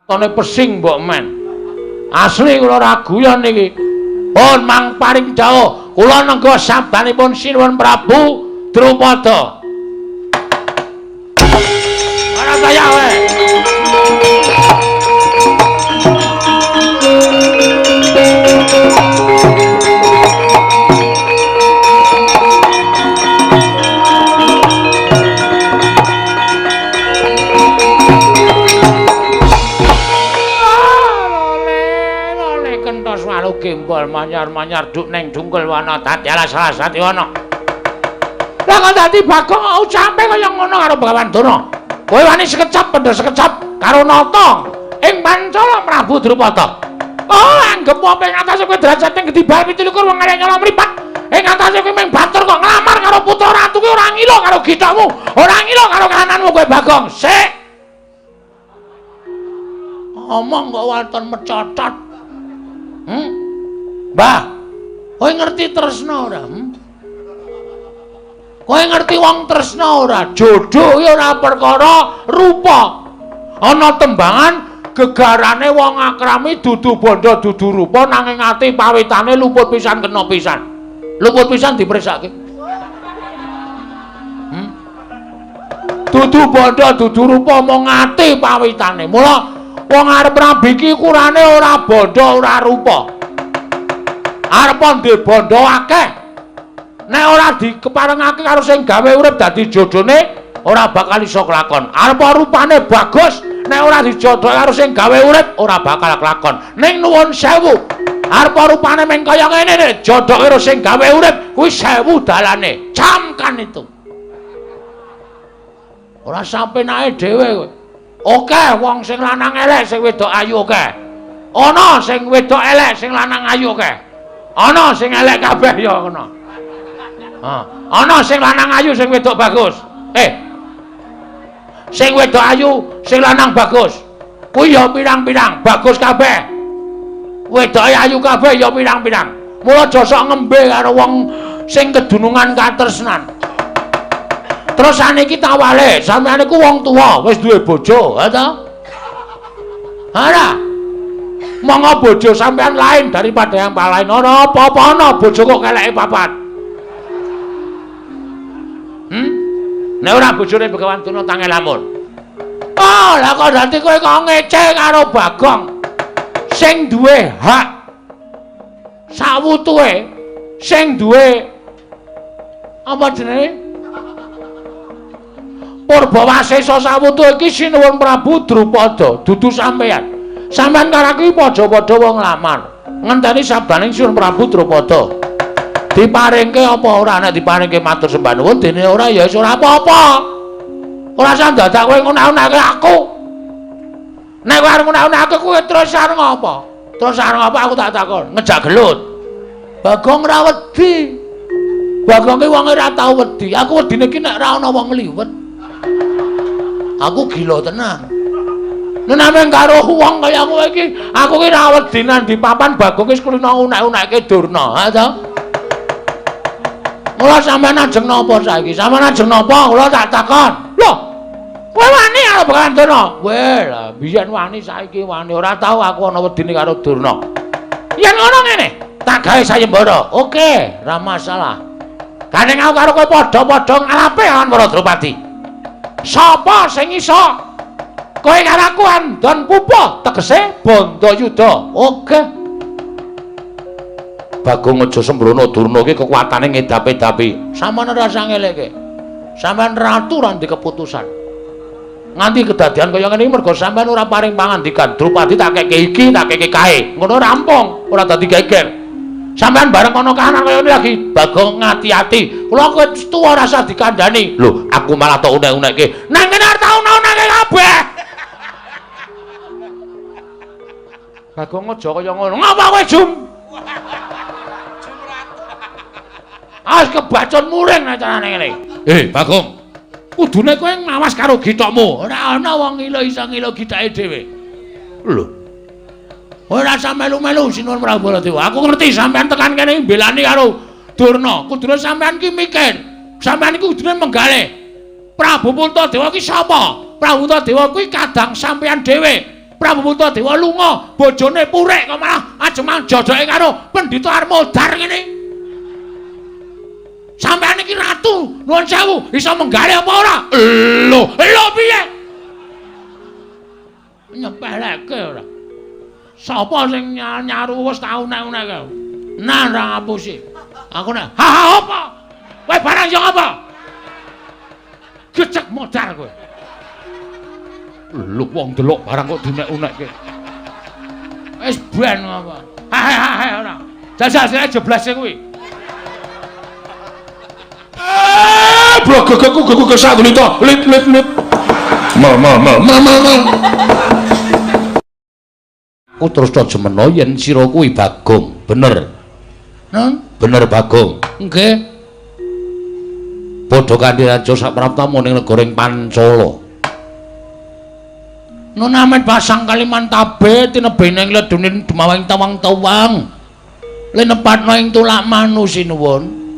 Tone pesing mbok men. Asli kula ora guyon niki. Pun mang paring dawuh, kula nengga sabdanipun Sinuwun Prabu Drupada. Ora kaya kowe. Gembol manyar-manyar duk neng dungkul wana dadi alas-alas dadi wana. Lah kok dadi Bagong ucape kaya ngono karo Begawan Durna. Kowe wani sekecap pendha sekecap karo nata ing Pancala Prabu Drupada. Oh, anggep apa ing atase kowe derajate gedhi bal 27 wong arek nyolong mripat. Ing atase kowe mung batur kok nglamar karo putra ratu kuwi ora ngilo karo githokmu, ora ngilo karo kananmu kowe Bagong. Sik. Omong kok waton mecotot. Mbah, kowe ngerti tresna ora? Kowe ngerti wong tresna ora? Jodoh ya ora perkara rupa. Ana tembangan gegarane wong akrami dudu bondo dudu rupa nanging ati pawitane luput pisan kena pisan. Luput pisan dipresake. Dudu bondo dudu rupa mung ati pawitane. Mula wong arep rabi iki ukurane ora bondo ora rupa. Arep ndek bondo akeh. Nek ora dikeparengake karo sing gawe urip dadi jodhone ora bakal iso kelakon. Arep rupane bagus, nek ora dijodhoke karo sing gawe urip ora bakal kelakon. Ning nuwun sewu, arep rupane meng kaya ngene nek jodhoke karo sing gawe urip kuwi sewu dalane. Camkan itu. Ora sampenake dhewe kowe. Oke, wong sing lanang elek sing wedok ayu oke. Ana sing wedok elek sing lanang ayu oke. Ana sing elek kabeh ya ngono. Ana sing lanang ayu sing wedok bagus. Sing wedok ayu sing lanang bagus. Kuwi ya pirang-pirang bagus kabeh. Wedoke ayu kabeh ya pirang-pirang. Mula aja sok ngembe karo wong sing kedunungan katresnan. Terus saniki tawale, sampeyan iku wong tuwa, wis duwe bojo, ha ta? Ora. Monggo bojo sampeyan lain daripada yang lain. Ora apa-apa ana bojo kok keleke papat. Nek ora bojone Begawan Durna tange lamun. Oh, lah kok dadi kowe kok ngece karo Bagong. Sing duwe hak sawutuhe, sing duwe apa jenenge? Purbawasesa sawutuhe iki Sinuwun Prabu Drupada, dudu sampeyan. Sampeyan karo aku padha-padha wong nglamar. Ngenteni sabdaning Sinuwun Prabu Drupada. Diparingke apa ora? Nek diparingke matur sembah nuwun, dene ora ya wis ora apa-apa. Ora usah dadak kowe ngunak-unake aku. Nek kowe arep ngunak-unake kowe terus arep ngopo? Terus arep ngopo aku tak takon? Ngejak gelut. Bagong ora wedi. Bagong ki wong ora tau wedi. Aku wedine ki nek ora ana wong liwet. Aku gila tenan. Nek nameng karo wong kaya kowe iki, aku ki ora wedi nang di papan Bagong wis kulino unek-unekke Durna, ha ta? Mula sampeyan ajeng napa saiki? Sampeyan ajeng napa? Kula tak takon. Lho, kowe wani karo Begawan Durna? Kowe lah biyen wani saiki wani. Ora tau aku ana wedine karo Durna. Yen ngono ngene, tak gawe sayembara. Oke, ora masalah. Gandeng aku karo kowe padha-padha ngalape lawan para Drupadi. Sapa sing iso? Kowe karo aku andon pupa, tegese Bandayuda. Oke. Bagong aja sembrono, Durna iki kekuatane ngedapi-dapi. Sampeyan ora usah ngeleke. Sampeyan ratu ora ndek keputusan. Nganti kedadian kaya ngene iki mergo sampeyan ora paring pangandikan. Drupadi tak keke iki, tak keke kae. Ngono rampung, ora dadi geger. Sampeyan bareng ana kahanan kaya ngene lagi, Bagong ngati-ati. Kula kowe tuwa ora usah dikandhani. Lho, aku malah tok unek-unekke. Nang kene arep tak unek-unekke kabeh. Bagong aja kaya ngono. Ngapa kowe, Jum? Awas kebacon muring nek carane ngene. Bagong. Kudune kowe ngawas karo githokmu. Ora ana wong ngilo iso ngilo githake dhewe. Lho. Ora usah melu-melu Sinuwun Prabu Baladewa. Aku ngerti sampean tekan kene mbelani karo Durna. Kudune sampean ki mikir. Sampean iki kudune menggalih. Prabu Puntadewa ki sapa? Prabu Puntadewa kuwi kadang sampean dhewe. Prabu Puntadewa lunga, bojone purik kok malah ajemang jojoke karo pendhita Armodar ngene. Sampeyan iki ratu, nuwun sewu, iso menggalih apa ora? Lho, lho piye? Nyepeleke ora. Sapa sing nyaru wis tau nek-nek. Nah, ora ngapusi. Aku nek, ha ha apa? Kowe barang yo apa? Gecek modar kowe. Lho wong delok barang kok dinek-unekke. Wis ben apa? Ha ha ha ora. Jajal sing jeblase kuwi. Ah, blogogku gugu sadulita. Lit lit lit. Mal mal mal mal mal. Mal. Aku terus to jemena yen sira kuwi Bagong, bener. Nun, bener Bagong. Nggih. Padha kanthi raja sapraptamu ning negara ing Pancala. Nun amet pasang Kalimantabe tinebene ing ledunin dumawang tawang-tawang. Linepatna ing tulak manu sinuwun.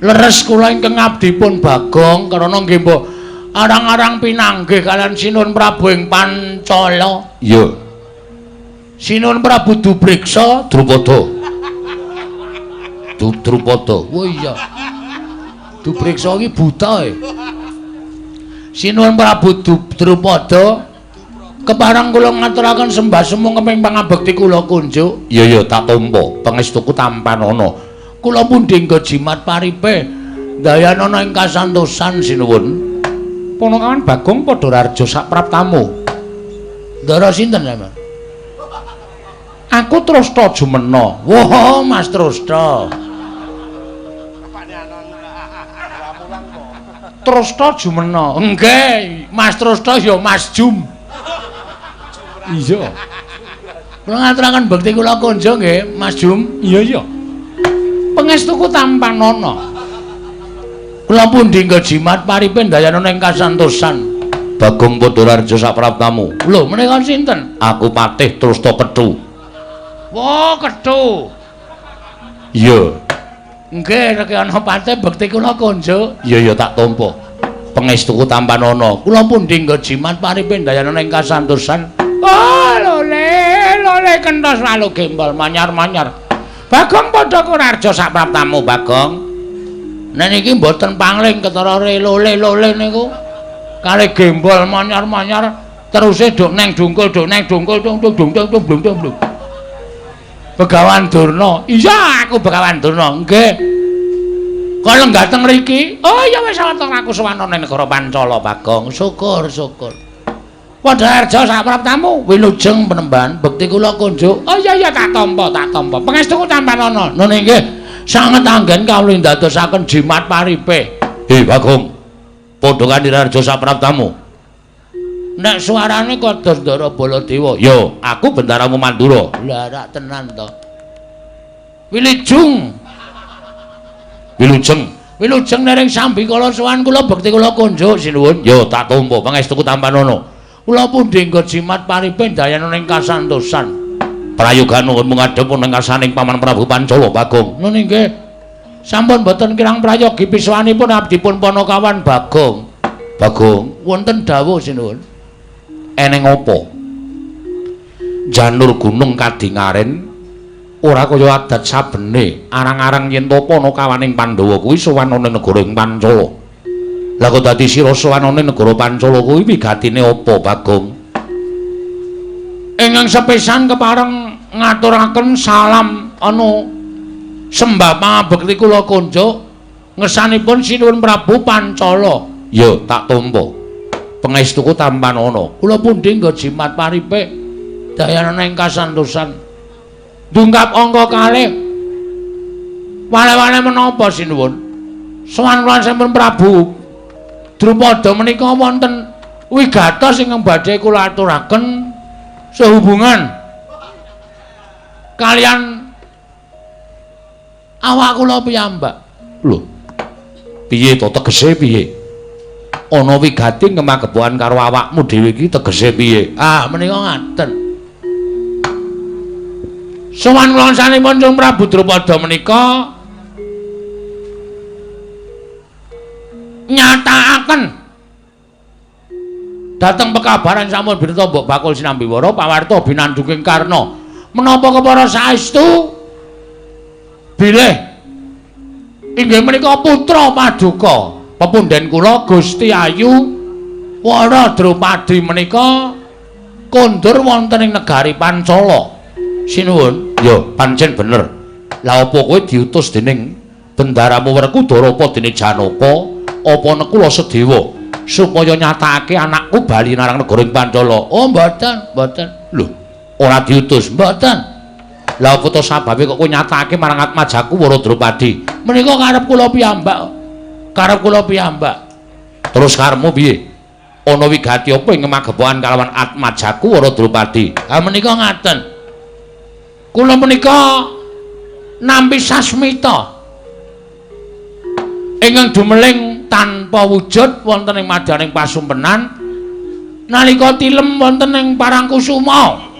Leres kula ingkang abdipun Bagong karana nggih mbok arang-arang pinanggih kalian Sinuwun Prabu ing Pancala. Iya. Sinuwun Prabu Dubriksa Drupada. Drupada. Oh iya. Dubriksa iki buta e. Sinuwun Prabu Drupada kepareng kula ngaturaken sembah sumung keping pangabekti kula kunjuk. Iya iya tak tampa, pangestuku tampanana. Kula pundi nggo jimat paripe dayanana ing kasantosan sinuwun. Ponokawan Bagong padha rarja sapraptamu. Ndara sinten sampeyan? Aku Trasta Jumena. Wah, Mas Trasta. Trasta Jumena. Nggih, Mas Trasta ya Mas Jum. Iya. Kula ngaturaken bekti kula konjo nggih, Mas Jum. Iya iya. Pangestuku tampanana. Kula pundi nggo jimat paripe ndayanana ing kasantosan. Bagong padha rarja sapraptamu. Lho, menika sinten? Aku Patih Trasta Kethu. Wah, Kethu. Iya. Nggih, rek ana patih bekti kula konjuk. Iya iya tak tampa. Pangestuku tampanana. Kula pundi nggo jimat paripe ndayanana ing kasantosan. Oh, lole, lole kentos lalu gembol manyar-manyar. Bagong padha kurarja sapraptamu, Bagong. Nek niki mboten pangling ketara lole-lole niku. Kali gembol manyar-manyar teruse duk neng dungkul duk neng dungkul dung dung dung dung dung dung dung. Begawan Durna. Iya, aku Begawan Durna. Nggih. Kok lenggah teng mriki? Oh iya wis wonten aku sowan ning negara Pancala, Bagong. Syukur, syukur. Padha arja sapraptamu wilujeng penemban bekti kula kunjuk. Oh iya iya tak tampa, tak tampa. Pangestuku tampanana. Nun inggih sanget anggen kawula ndadosaken jimat paripe. Hei Bagong. Padha kanthi rarja sapraptamu. Nek suarane kados Ndara Baladewa. Yo, aku bendaramu Mandura. Lah rak tenan to. Wilujeng. Wilujeng. Wilujeng nering sambikala sowan kula bekti kula kunjuk sinuwun. Yo tak tampa pangestuku tampanana. Kula pundi nggo jimat paripe ndayanana ing kasantosan. Prayoga nuwun ngadhep ing ngarsaning Paman Prabu Pancala Bagong. Nun inggih. Sampun boten kirang prayogi pisuwanipun abdipun Panakawan Bagong. Bagong, wonten dawuh sinuwun. Eneng apa? Janur gunung kadingaren ora kaya adat sabene arang-arang yen to Panakawaning Pandhawa kuwi sowan ana negara ing Pancala. Lah kok dadi sira sowan ana negara Pancala kuwi wigatine apa, Bagong? Ingkang sepisan kepareng ngaturaken salam anu sembah pangabekti kula kunjuk ngersanipun Sinuwun Prabu Pancala. Ya, tak tampa. Pangestuku tampanana. Kula pundi nggo jimat paripe dayanana ing kasantosan. Dungkap angka kalih. Wale-wale menapa sinuwun? Sowan kula sampun Prabu Drupada menika wonten wigatos ingkang badhe kula aturaken sehubungan kalian awak kula piyambak. Lho. Piye to tegese piye? Ana wigati kemagepokan karo awakmu dhewe iki tegese piye? Ah, menika ngaten. Sowan kula sanipun Sang Prabu Drupada menika nyatakaken Dhateng pekabaran sampun bineta Mbok Bakul sinambi wara pawarta binandunging Karna. Menapa kepara saestu bilih inggih menika putra paduka pepunden kula Gusti Ayu Wara Drupadi menika kondur wonten ing negari Pancala. Sinuwun. Ya, pancen bener. Lah apa kowe diutus dening Bendaramu Werkudara apa dene Janaka apa Nekula Sedewa supaya nyatakake anakku bali marang negara ing Pancala? Oh, mboten, mboten. Lho, ora diutus, mboten. Lah apa to sababe kok kowe nyatakake marang atmajaku Wara Drupadi? Menika karep kula piyambak. Karep kula piyambak. Terus karepmu piye? Ana wigati apa ing magepokan kalawan atmajaku Wara Drupadi? Ha menika ngaten. Kula menika nampi sasmita ingkang dumeling tanpa wujud wonten ing madyaning pasumpenan nalika tilem wonten ing Parangkusuma.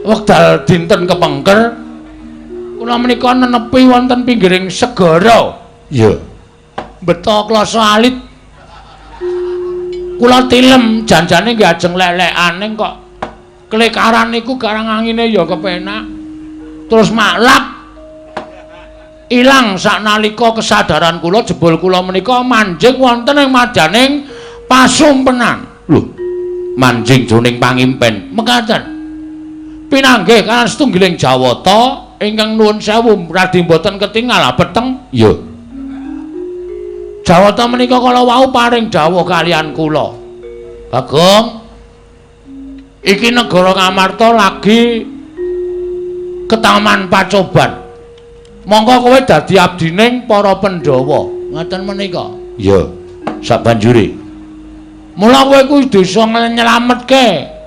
Wekdal dinten kepengker kula menika nenepi wonten pinggiring segara. Iya. Beto klasa alit. Kula tilem janjane nggih ajeng lelekane kok klekaran niku garang angine ya kepenak. Terus maklap ilang saknalika kesadaran kula jebul kula menika manjing wonten ing madyaning pasumpenan. Lho, manjing jroning pangimpen. Mekaten. Pinanggih kaliyan setunggiling Jawata ingkang nuwun sewu radi mboten ketingal peteng. Iya. Jawata menika kala wau paring dawuh kaliyan kula. Bagong, iki negara Ngamarta lagi ketaman pacoban. Mongko kowe dadi abdining para Pandhawa. Ngaten menika. Iya. Sabanjure. Mula kowe kudu iso nyelametke.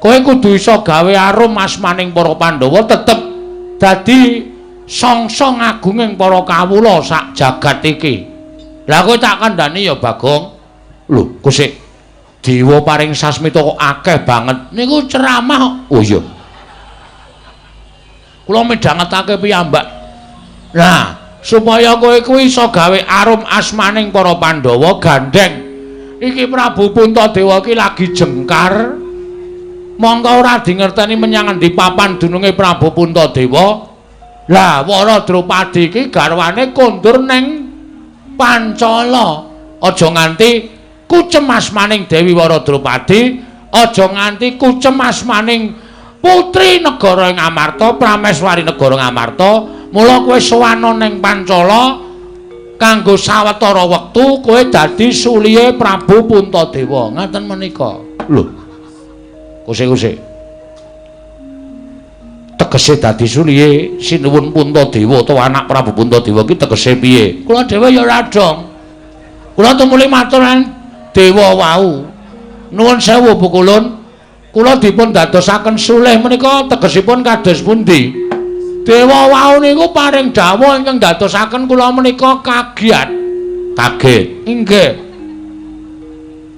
Kowe kudu iso gawe arum asmaning para Pandhawa tetep dadi songsong agunging para kawula sak jagat iki. Lah kowe tak kandhani ya Bagong. Lho, kusik dewa paring sasmita kok akeh banget. Niku ceramah. Oh iya. Kula midhangetake piyambak. Nah, supaya kowe kuwi iso gawe arum asmaning para Pandhawa gandheng. Iki Prabu Puntadewa iki lagi jengkar. Mongko ora dingerteni menyang endi papan dununge Prabu Puntadewa. Lah, Wara Drupadi iki garwane kondur neng Pancala. Aja nganti kucem asmaning Dewi Wara Drupadi, aja nganti kucem asmaning putri negara Ngamarta, Prameswari negara Ngamarta. Mula kowe sowana ning Pancala kanggo sawetara wektu kowe dadi sulihe Prabu Puntadewa. Ngaten menika. Lho. Kusik-kusik. Tegese dadi sulihe Sinuwun Puntadewa utawa anak Prabu Puntadewa ki tegese piye? Kula dhewe ya ora dong. Kula tumuli matur dewa wau. Nuwun sewu Pukulun. Kula dipun dadosaken sulih menika tegesipun kados pundi? Dewa wau niku paring dawuh ingkang dadosaken kula menika kagiat. Kaget. Inggih.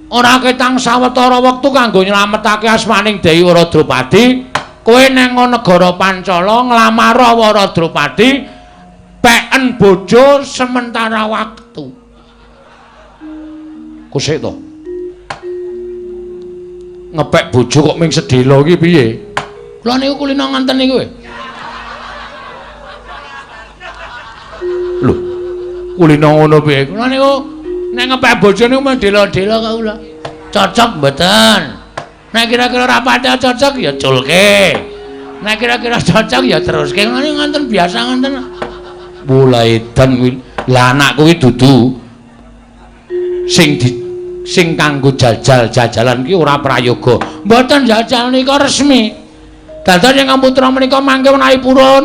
Ora ketang sawetara wektu kanggo nyelametake asmaning Dewi Wara Drupadi, kowe neng negara Pancala nglamar Wara Drupadi peken bojo sementara waktu. Kusik to. Ngepek bojo kok ming sedhela iki piye? Kula niku kulino nganten niku. Lho, kulino ngono piye? Kula niku nek ngepek bojo niku mung dela-dela kok kula. Cocok mboten? Nek kira-kira ora pati cocok ya culke. Nek kira-kira cocok ya teruske. Ngono niku nganten biasa nganten. Mulai edan kuwi. Lah anak kuwi dudu sing di sing kanggo jajal-jajalan ki ora prayoga. Mboten jajal nika resmi. Dados ingkang putra menika mangke menawi purun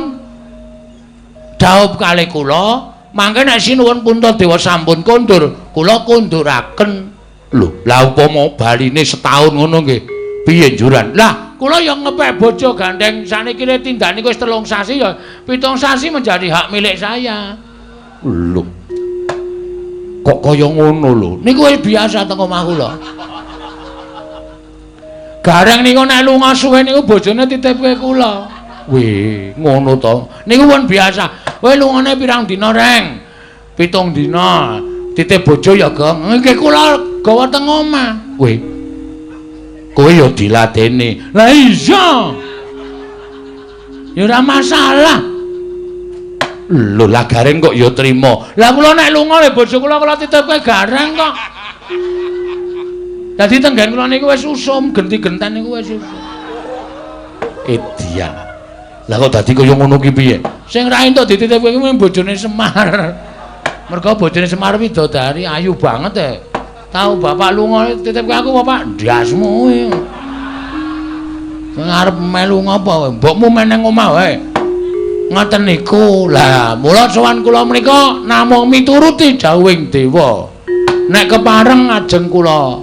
dhaup kalih kula, mangke nek Sinuwun Puntadewa sampun kondur, kula konduraken. Lho, lah upama baline setahun ngono nggih, piye njuran? Lah, kula ya ngepek bojo gandeng saniki le tindak niku wis 3 sasi ya 7 sasi menjadi hak milik saya. Lho. Kok kaya ngono lho? Niku wis biasa teng omah kula. Gareng niku nek lunga suwe niku bojone titipke kula. Wih, ngono to. Niku pun biasa. Kowe lungane pirang dina, Reng? 7 dina. Titip bojo ya, Gong. Nggih kula gawa teng omah. Kowe. Kowe ya diladeni. Lah iya. Ya ora masalah. Lho lah Gareng kok ya trima. Lah kula nek lunga le bojo kula kula titipke Gareng kok. Dadi tenggen kula niku wis usum, genti-genten niku wis usum. Edian. Lah kok dadi kaya ngono ki piye? Sing ra entuk dititipke kuwi bojone Semar. Mergo bojone Semar widodari ayu banget e. Tau bapak lunga titipke aku bapak ndasmu kuwi. Sing arep melu ngapa? Mbokmu meneng omah wae. Ngoten niku. Lah, mula sowan kula menika namung mituruti dawuhing dewa. Nek kepareng ajeng kula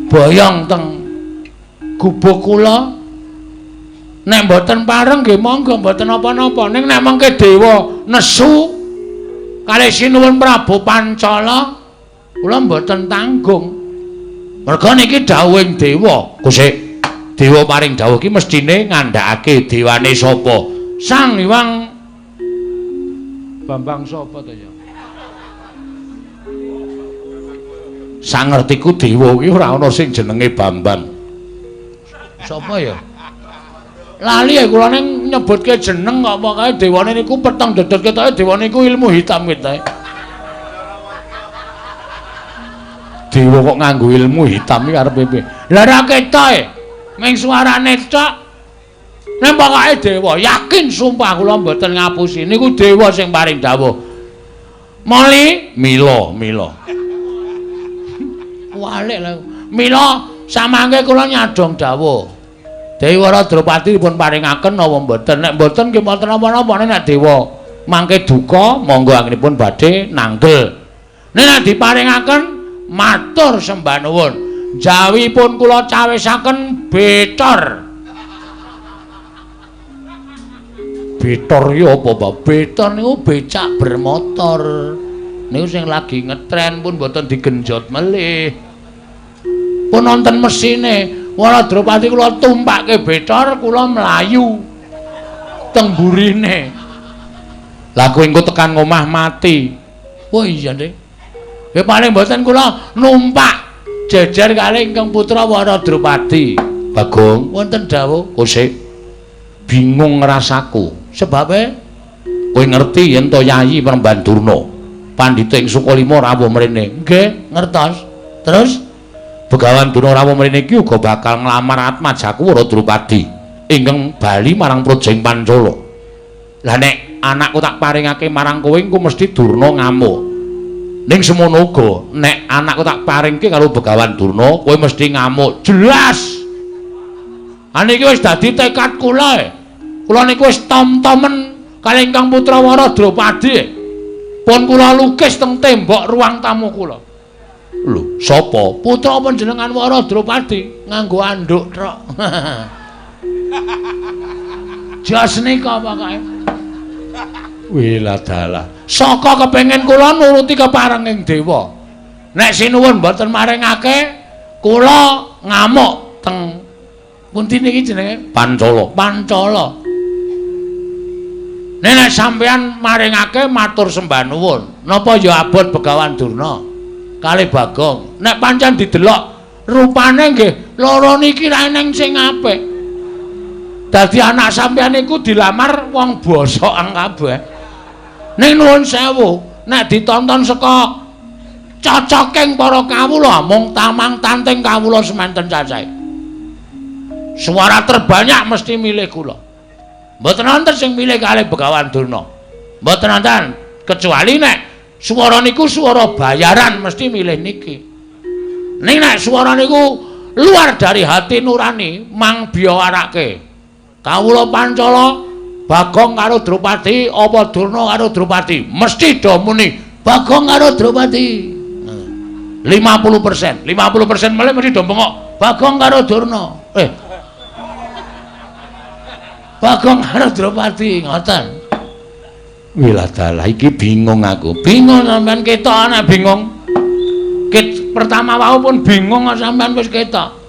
boyong teng gubuk kula. Nek mboten pareng nggih monggo mboten napa-napa. Ning nek mengke dewa nesu kalih Sinuwun Prabu Pancala kula mboten tanggung. Merga niki dawuhing dewa. Kusik dewa paring dawuh iki mesthine ngandhakake dewane sapa? Sang Hyang Bambang sapa to ya? Sangertiku dewa kuwi ora ana sing jenenge Bambang. Sapa ya? Lali ya kula ning nyebutke jeneng kok pokoke dewane niku peteng dedet ketoke dewane niku ilmu hitam ketoke. Dewa kok nganggo ilmu hitam iki arep piye? Lah ora ketoke. Ming suarane tok. Nek pokoke dewa yakin sumpah kula mboten ngapusi niku dewa sing paring dawuh. Moli mila mila. Walik lho. Mila samangke kula nyadong dawuh. Dewi Drupadi dipun paringaken napa mboten? Nek mboten nggih mboten napa-napa. Nek dewa mangke duka monggo anggenipun badhe nanggel. Nek nek diparingaken matur sembah nuwun. Jawipun kula cawisaken betor. Betor iki apa, Pak? Betor niku becak bermotor. Niku sing lagi ngetren pun mboten digenjot melih. Pun wonten mesine. Wara Drupadi kula tumpakke betor, kula mlayu teng burine. Lah kowe engko tekan omah mati. Oh iya, Dik. Ya paling mboten kula numpak jejer kalih ingkang putra Wara Drupadi. Bagong, wonten dawuh. Kosik bingung rasaku. Sebabe kowe ngerti yen to Yayi Premban Durna pandhita ing Sukalima rawuh mrene. Nggih, ngertos. Terus Begawan Durna rawuh mrene iki uga bakal nglamar atmajaku Wara Drupadi ingkang bali marang Praja ing Pancala. Lah nek anakku tak paringake marang kowe engko mesti Durna ngamuk. Ning semono uga nek anakku tak paringke karo Begawan Durna kowe mesti ngamuk. Jelas. Ha niki wis dadi tekad kula. Kula niku wis tom-tomen kalih ingkang putra Wara Drupadi. Pun kula lukis teng tembok ruang tamu kula. Lho, sapa? Putra panjenengan Wara Drupadi nganggo anduk trok. Jos nika pokoke. Wiladalah. Saka kepengin kula nuruti keparenging dewa. Nek sinuwun mboten maringake, kula ngamuk teng pundi niki jenenge? Pancala. Pancala. Nek nek sampeyan maringake matur sembah nuwun. Napa ya abot Begawan Durna? Kalih Bagong. Nek pancen didelok rupane nggih loro niki ra eneng sing apik. Dadi anak sampeyan niku dilamar wong bosokan kabeh. Ning nuwun sewu, nek ditonton saka cocoking para kawula mung tamang tanting kawula semanten cacahe. Suara terbanyak mesti milih kula. Mboten wonten sing milih kalih Begawan Durna. Mboten wonten, kecuali nek suara niku suara bayaran mesti milih niki. Ning nek suara niku luar dari hati nurani mang biyawarake. Kawula Pancala Bagong karo Drupadi apa Durna karo Drupadi mesti do muni Bagong karo Drupadi. 50%, 50% melih mesti do bengok Bagong karo Durna. Bagong karo Drupadi ngoten. Wiladalah iki bingung aku. Bingung sampean ketok ana bingung. Ket pertama wau pun bingung kok sampean wis ketok.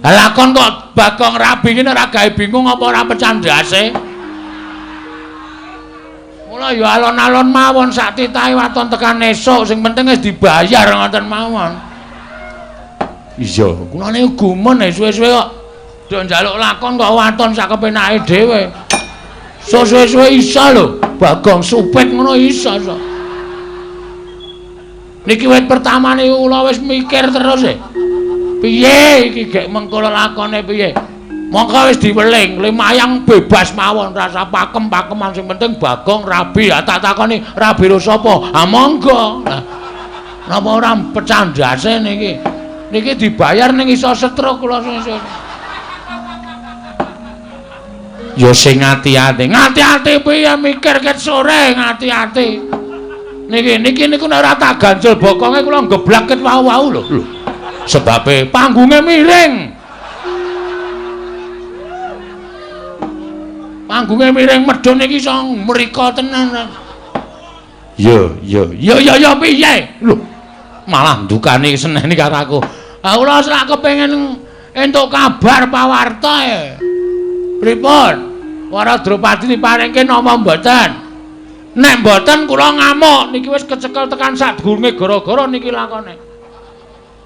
Lah lakon kok Bagong rabi ngene ora gawe bingung apa ora pecah ndase. Mula Kula ya alon-alon mawon sak titahe waton tekan esuk, sing penting wis dibayar ngoten mawon. Iya, kula niku gumun suwe-suwe kok do njaluk lakon kok waton sak kepenake dhewe. Suwe-suwe iso lho, Bagong Supit ngono iso. Niki wit pertama niku kula wis mikir terus e. Piye iki gek mengko lakone piye? Mongko wis diweling, lumayang bebas mawon rasa pakem-pakeman sing penting Bagong rabi. Ha tak takoni rabi ro sapa? Ha monggo. Lah napa ora pecah ndase niki? Niki dibayar ning iso stroke kula sesuk. Ya sing ati-ati. Ngati-ati piye mikir ket sore ngati-ati. Niki niki niku nek ora tak ganjel bokonge kula geblak ket wau-wau lho. Lho. Sebabe panggunge miring. Panggunge miring medhun iki iso mrika tenan. Ya ya ya ya ya piye? Lho. Malah ndukani seneni karo aku. Ha kula sak kepengin entuk kabar pawarta e. Pripun? Para Drupadi diparingke napa mboten? Nek mboten kula ngamuk niki wis kecekel tekan sadurunge gara-gara niki lakone.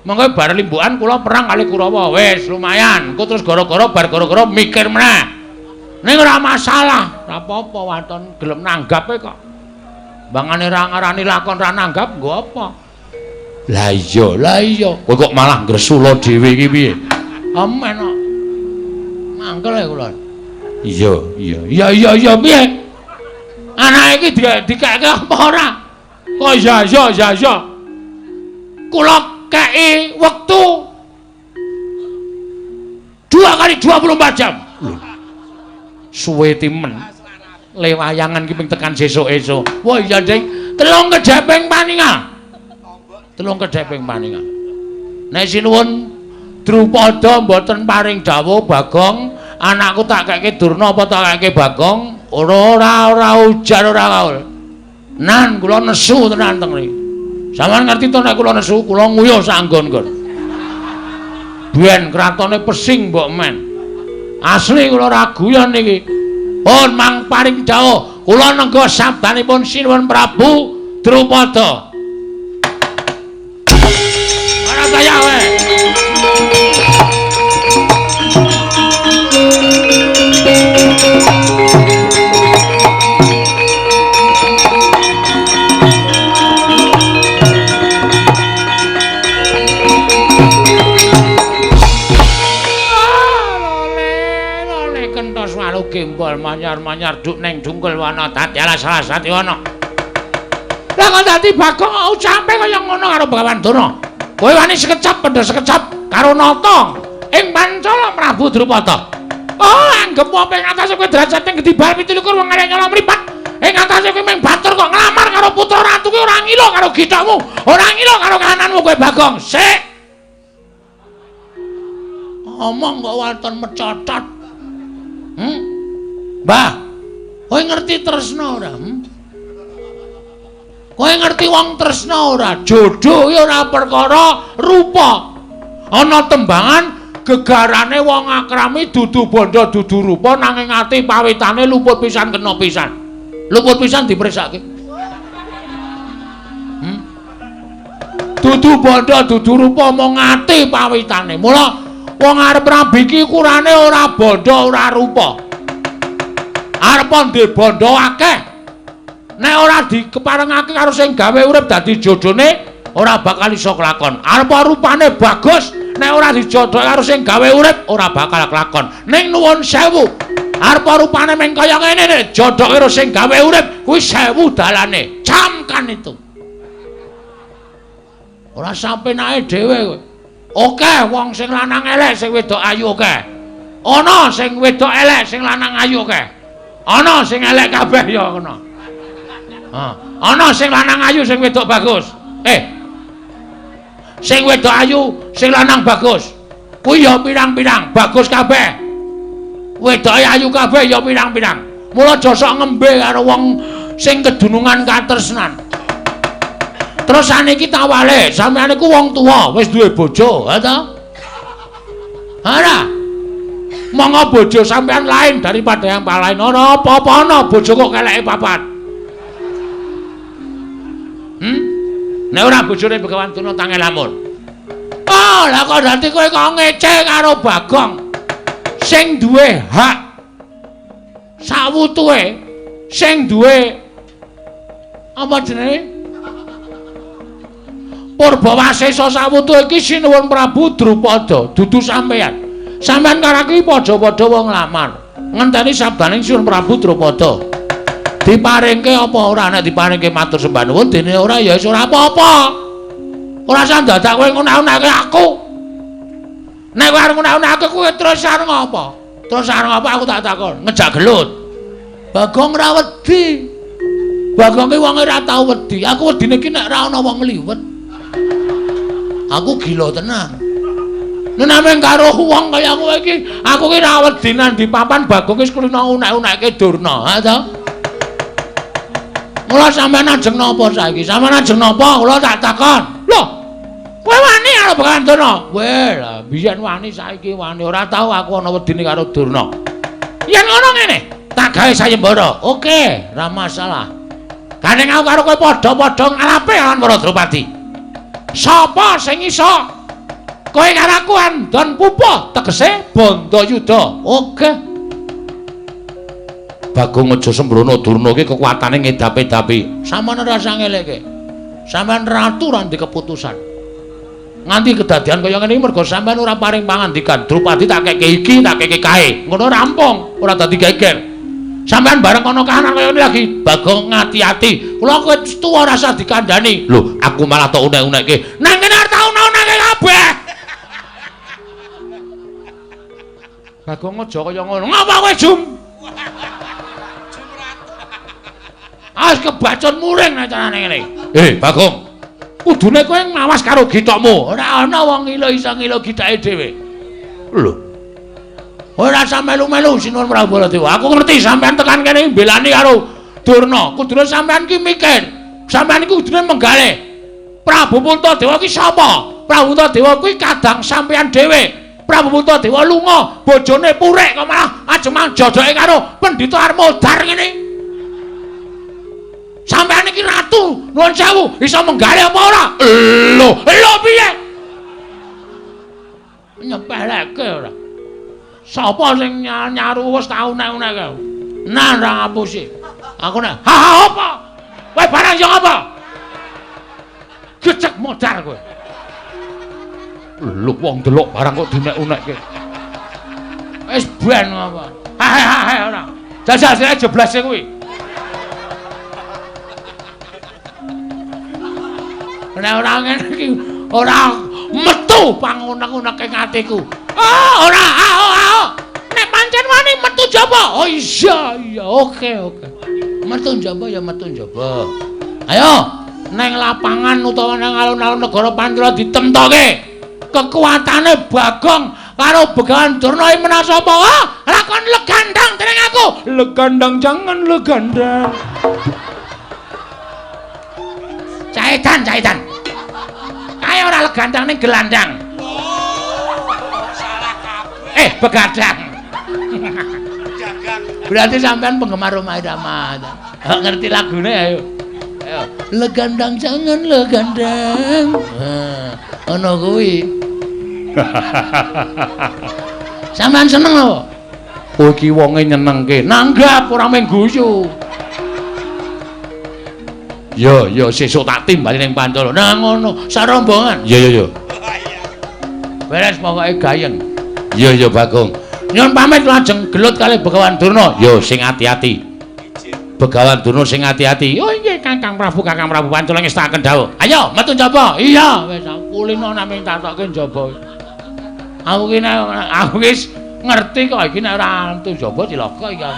Mengko bar limbukan kula perang kali Kurawa wis lumayan. Engko terus gara-gara bar gara-gara mikir meneh. Ning ora masalah, ora apa-apa waton gelem nanggape kok. Bangane ra ngarani lakon ra nanggap nggo apa? Lah iya, lah iya. Kowe kok malah ngresula dhewe iki piye? Amen kok. Mangkel e kula. Iya, iya. Iya, iya, iya piye? Anake iki dikeke apa ora? Kok iya, iya, iya, iya. Kula kei wektu 2 kali 24 jam. Lho. Suwe timen. Le wayangan ki ping tekan sesuk-esuk. Wah iya, Ding. Telung kedheping paningal. Telung kedheping paningal. Nek sinuwun Drupada mboten paring dawuh Bagong, anakku tak keke Durna apa tak keke Bagong? Ora ora ora ujar ora kaul. Nan kula nesu tenan teng mriki. Sampeyan ngerti to nek kula nesu, kula nguyuh sak nggon-nggon. Biyen kratone pesing mbok men. Asli kula ora guyon niki. Pun mang paring dawuh, kula nengga sabdanipun Sinuwun Prabu Drupada. Ora kaya wae. Gembol manyar-manyar duk neng dungkul wana dadi alas-alas dadi wana. Lah kok dadi Bagong ucape kaya ngono karo Begawan Durna. Kowe wani sekecap pendha sekecap karo nata ing Pancala Prabu Drupada. Oh, anggep apa ing atase kowe derajate gedhi bal 27 wong arek nyolong mripat. Ing atase kowe mung batur kok nglamar karo putra ratu kuwi ora ngilo karo githokmu, ora ngilo karo kahananmu kowe Bagong. Sik. Omong kok waton mecotot. Mbah, kowe ngerti tresna ora? Kowe ngerti wong tresna ora? Jodoh ya ora perkara rupa. Ana tembangan gegarane wong akrami dudu bondo dudu rupa nanging ati pawitane luput pisan kena pisan. Luput pisan dipresake. Dudu bondo dudu rupa mung ati pawitane. Mula wong arep rabi iki ukurane ora bondo ora rupa. Arep ndek bondo akeh. Nek ora dikeparengake karo sing gawe urip dadi jodhone ora bakal iso kelakon. Arep rupane bagus, nek ora dijodhok karo sing gawe urip ora bakal kelakon. Ning nuwun sewu, arep rupane meng kaya ngene nek jodhok karo sing gawe urip kuwi sewu dalane. Camkan itu. Ora sampenake dhewe kowe. Oke, wong sing lanang elek sing wedok ayu oke. Ana sing wedok elek sing lanang ayu oke. Ana sing elek kabeh ya ngono. Ha, ana sing lanang ayu sing wedok bagus. Sing wedok ayu, sing lanang bagus. Kuwi ya pirang-pirang, bagus kabeh. Wedoke ayu kabeh ya pirang-pirang. Mula aja sok ngembe karo wong sing kedunungan katresnan. Terus saniki tawale, sampeyan iku wong tuwa, wis duwe bojo, ha ta? Ora. Monggo bojo sampeyan lain daripada yang lain. Ora apa-apa ana bojo kok keleke papat. Nek ora bojone Begawan Durna tange lamun. Oh, lah kok dadi kowe kok ngece karo Bagong. Sing duwe hak sawutuhe, sing duwe apa jenenge? Purbawasesa sawutuhe iki Sinuwun Prabu Drupada, dudu sampeyan. Sampeyan karo aku padha-padha wong lamar. Ngenteni sabdaning Sinuwun Prabu Drupada. Diparingke apa ora? Nek diparingke matur sembah nuwun, dene ora ya wis ora apa-apa. Ora usah dadak kowe ngunak-unake aku. Nek kowe arep ngunak-unake kowe terus arep ngapa? Terus arep ngapa aku tak takon? Ngejak gelut. Bagong ora wedi. Bagong ki wonge ora tau wedi. Aku wedine ki nek ora ana wong liwet. Aku gila tenan. Nek nameng karo wong kaya kowe iki, aku ki ora wedi nang di papan Bagong wis kulino unek-unekke Durna, ha to? Mula sampeyan ajeng napa saiki? Sampeyan ajeng napa? Kula tak takon. Lho, kowe wani karo Begawan Durna? Weh, lah biyen wani saiki wani. Ora tau aku ana wedine karo Durna. Yen ngono ngene, tak gawe sayembara. Oke, ora masalah. Gandeng aku karo kowe padha-padha ngalape lawan para Drupadi. Sapa sing iso? Kowe karo aku andon pupuh, tegese Bandayuda. Oke. Bagong aja sembrono, Durna iki kekuatane ngedapi-dapi. Sampeyan ora usah ngeleke. Sampeyan ratu ora ndek keputusan. Nganti kedadian kaya ngene iki mergo sampeyan ora paring pangandikan. Drupadi tak keke iki, tak keke kae. Ngono rampung, ora dadi geger. Sampeyan bareng ana kahanan kaya ngene lagi, Bagong ngati-ati. Kula kowe tuwa ora usah dikandhani. Lho, aku malah tok unek-unekke. Nang kene arep tak unek-unekke kabeh. Bagong aja kaya ngono. Ngapa kowe, Jum? As kebacon muring nek carane ngene. Bagong. Kudune kowe ngawas karo githokmu. Ora ana wong ngilo iso ngilo githake dhewe. Lho. Ora usah melu-melu Sinuwun Prabu Baladewa. Aku ngerti sampean tekan kene mbelani karo Durna. Kudune sampean ki mikir. Sampean iki kudune menggalih. Prabu Puntadewa ki sapa? Prabu Puntadewa kuwi kadang sampean dhewe. Prabu Puntadewa lunga, bojone purek kok malah ajemang jojoke karo Pendhita Armodar ngene. Sampeyan iki ratu, nuwun sewu, iso menggalih apa ora? Lho, lho piye? Nyepeleke ora. Sapa sing nyaru wis tau unek-unekke? Nah, ora ngapusi. Aku nek, ha ha apa? Kowe barang yo apa? Gecek modar kowe. Lho wong delok barang kok diunek-unekke. Wis ben apa? Ha ha ha ora. Jajal sire jeblase kuwi. Nek ora ngene iki ora metu pangunek-uneke atiku. Oh, ora, ah. Nek pancen wani metu jaba. Oh iya, iya, oke, oke. Metu jaba ya metu jaba. Ayo, neng lapangan utawa nang alun-alun negara Pancala ditemtoke. Kekuatane Bagong karo Begawan Durna iki menang sapa? Ah, lakon legandang dening aku. Legandang jangan legandang. Caitan, caitan. Kae ora legandang ning gelandang. Salah kabeh. Begadang. Dagang. Berarti sampean penggemar Rhoma Irama. Ngerti lagune ayo. Ayo. Legandang jangan legandang. Ono kuwi. Sampean seneng apa? Kowe iki wonge nyenengke. Nanggap ora mung guyu. Yo yo sesuk tak timbali ning Pancala. Nah ngono, sak rombongan. Iya iya iya. Beres pokoke gayeng. Iya iya Bagong. Nyuwun pamit lajeng gelut kalih Begawan Durna. Yo sing ati-ati. Begawan Durna sing ati-ati. Oh nggih Kakang Prabu, Kakang Prabu Pancala ngestakaken dawuh. Ayo metu njaba. Iya wis kulino namung tatoke njaba. Aku ki nek aku wis ngerti kok iki nek ora metu njaba cilaka iki.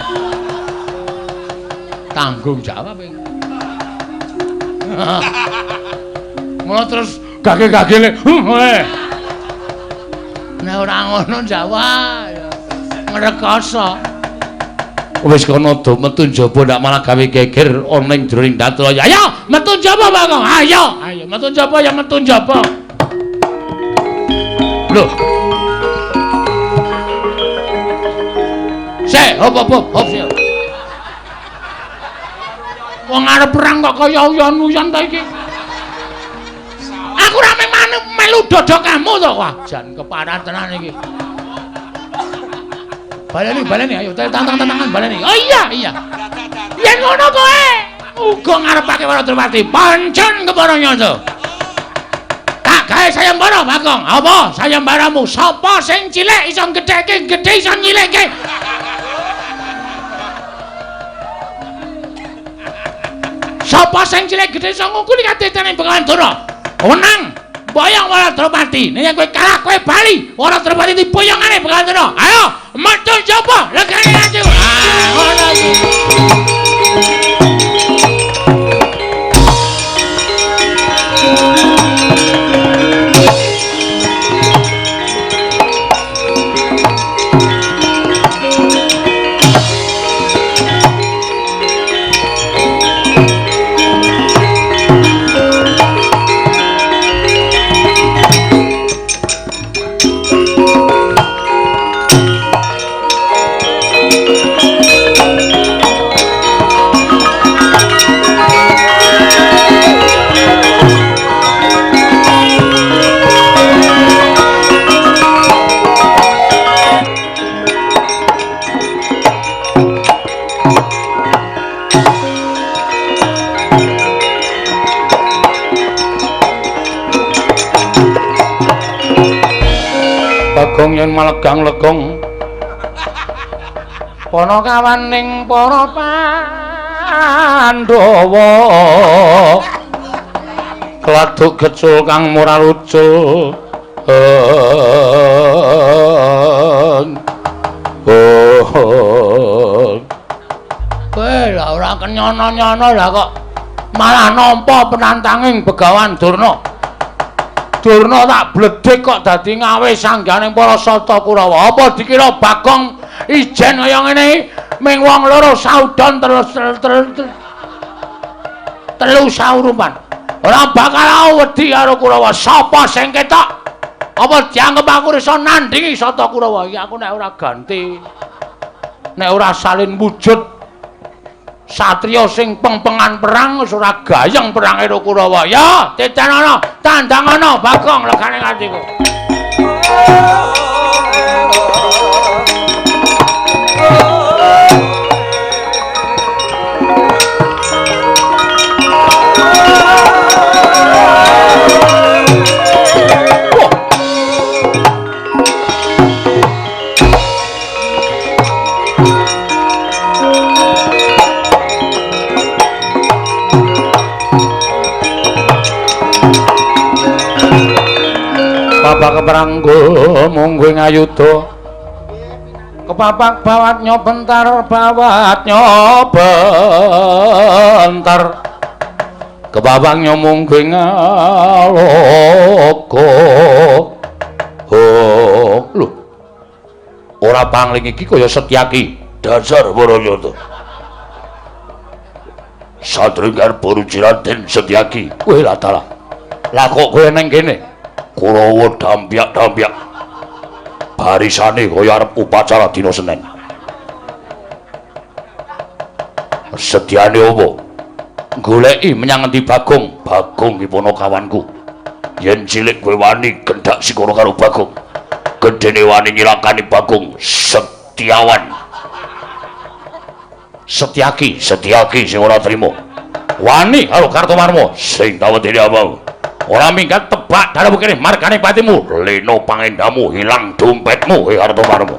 Tanggung jawab iki. Mula terus gage-gagele. Nek ora ngono Jawa ngrekoso. Wis kono do metu njaba ndak malah gawe geger ana ing jroning datul. Ayo metu njaba Bagong. Ayo, ayo metu njaba ya metu njaba. Lho. Sik, hop hop hop sik. Wong arep perang kok kaya uyon-uyon ta iki. Aku ora melu dodokamu to. Wah, jan keparan tenan iki. Baleni, baleni, ayo tantang-tantangan baleni. Oh iya, iya. Yen ngono kowe uga ngarepake Wara Drupadi, pancen kepara nyata. Tak gawe sayembara Bagong. Apa sayembaramu? Sapa sing cilik iso gedheke, gedhe iso nyilikke. Sapa sing cilik gedhe iso ngungkuli kadetene Begawan Durna? Wenang boyong Wara Drupadi. Nek kowe kalah kowe bali. Wara Drupadi diboyongane Begawan Durna. Ayo metu sapa? Legane atiku. Ah, ngono iki. Bagong yen malegang legong panakawaning para Pandhawa kladuk gecul kang murah lucul. Kowe lah ora kenyono-nyono lah kok malah nampa penantanging Begawan Durna. Durna tak bledhek kok dadi ngawe sangganing para Sata Kurawa. Apa dikira Bagong ijen kaya ngene ming wong loro saudon terus telu saurupan. Ora bakal wedi karo Kurawa. Sapa sing ketok? Apa dianggep aku iso nandhingi Sata Kurawa? Iki aku nek ora ganti, nek ora salin wujud satriya sing pengpengan perang wis ora gayeng perange karo Kurawa. Ya, titenono, tandangana Bagong legane atiku. Bapak keperanggul mungguh ngayuda kepapak bawat nyobentar bawat nyobentar kepapak nyomungguh ngaloka. Oh lho, ora pangling iki kaya Setyaki. Dasar Barayata satringgar Boruji Raden Setyaki. Kowe lah dalah. Lah kok kowe nang kene? Kurawa dampyak-dampyak barisane kaya arep upacara dina Senin. Setyane apa? Goleki menyang ngendi Bagong? Bagong ki ponokawanku. Yen cilik kowe wani gendhak sikara karo Bagong, gedene wani nyilakani Bagong. Setyawan Setyaki, Setyaki sing ora trima wani karo Kartomarma sing tawedene apa? Ora minggat tebak dalem kene margane patimu, leno pangendamu hilang dompetmu he Kartomarma.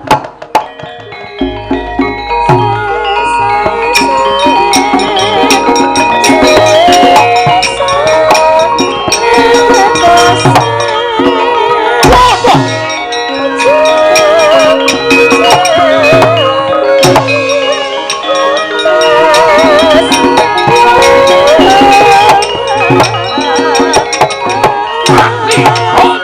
Oh!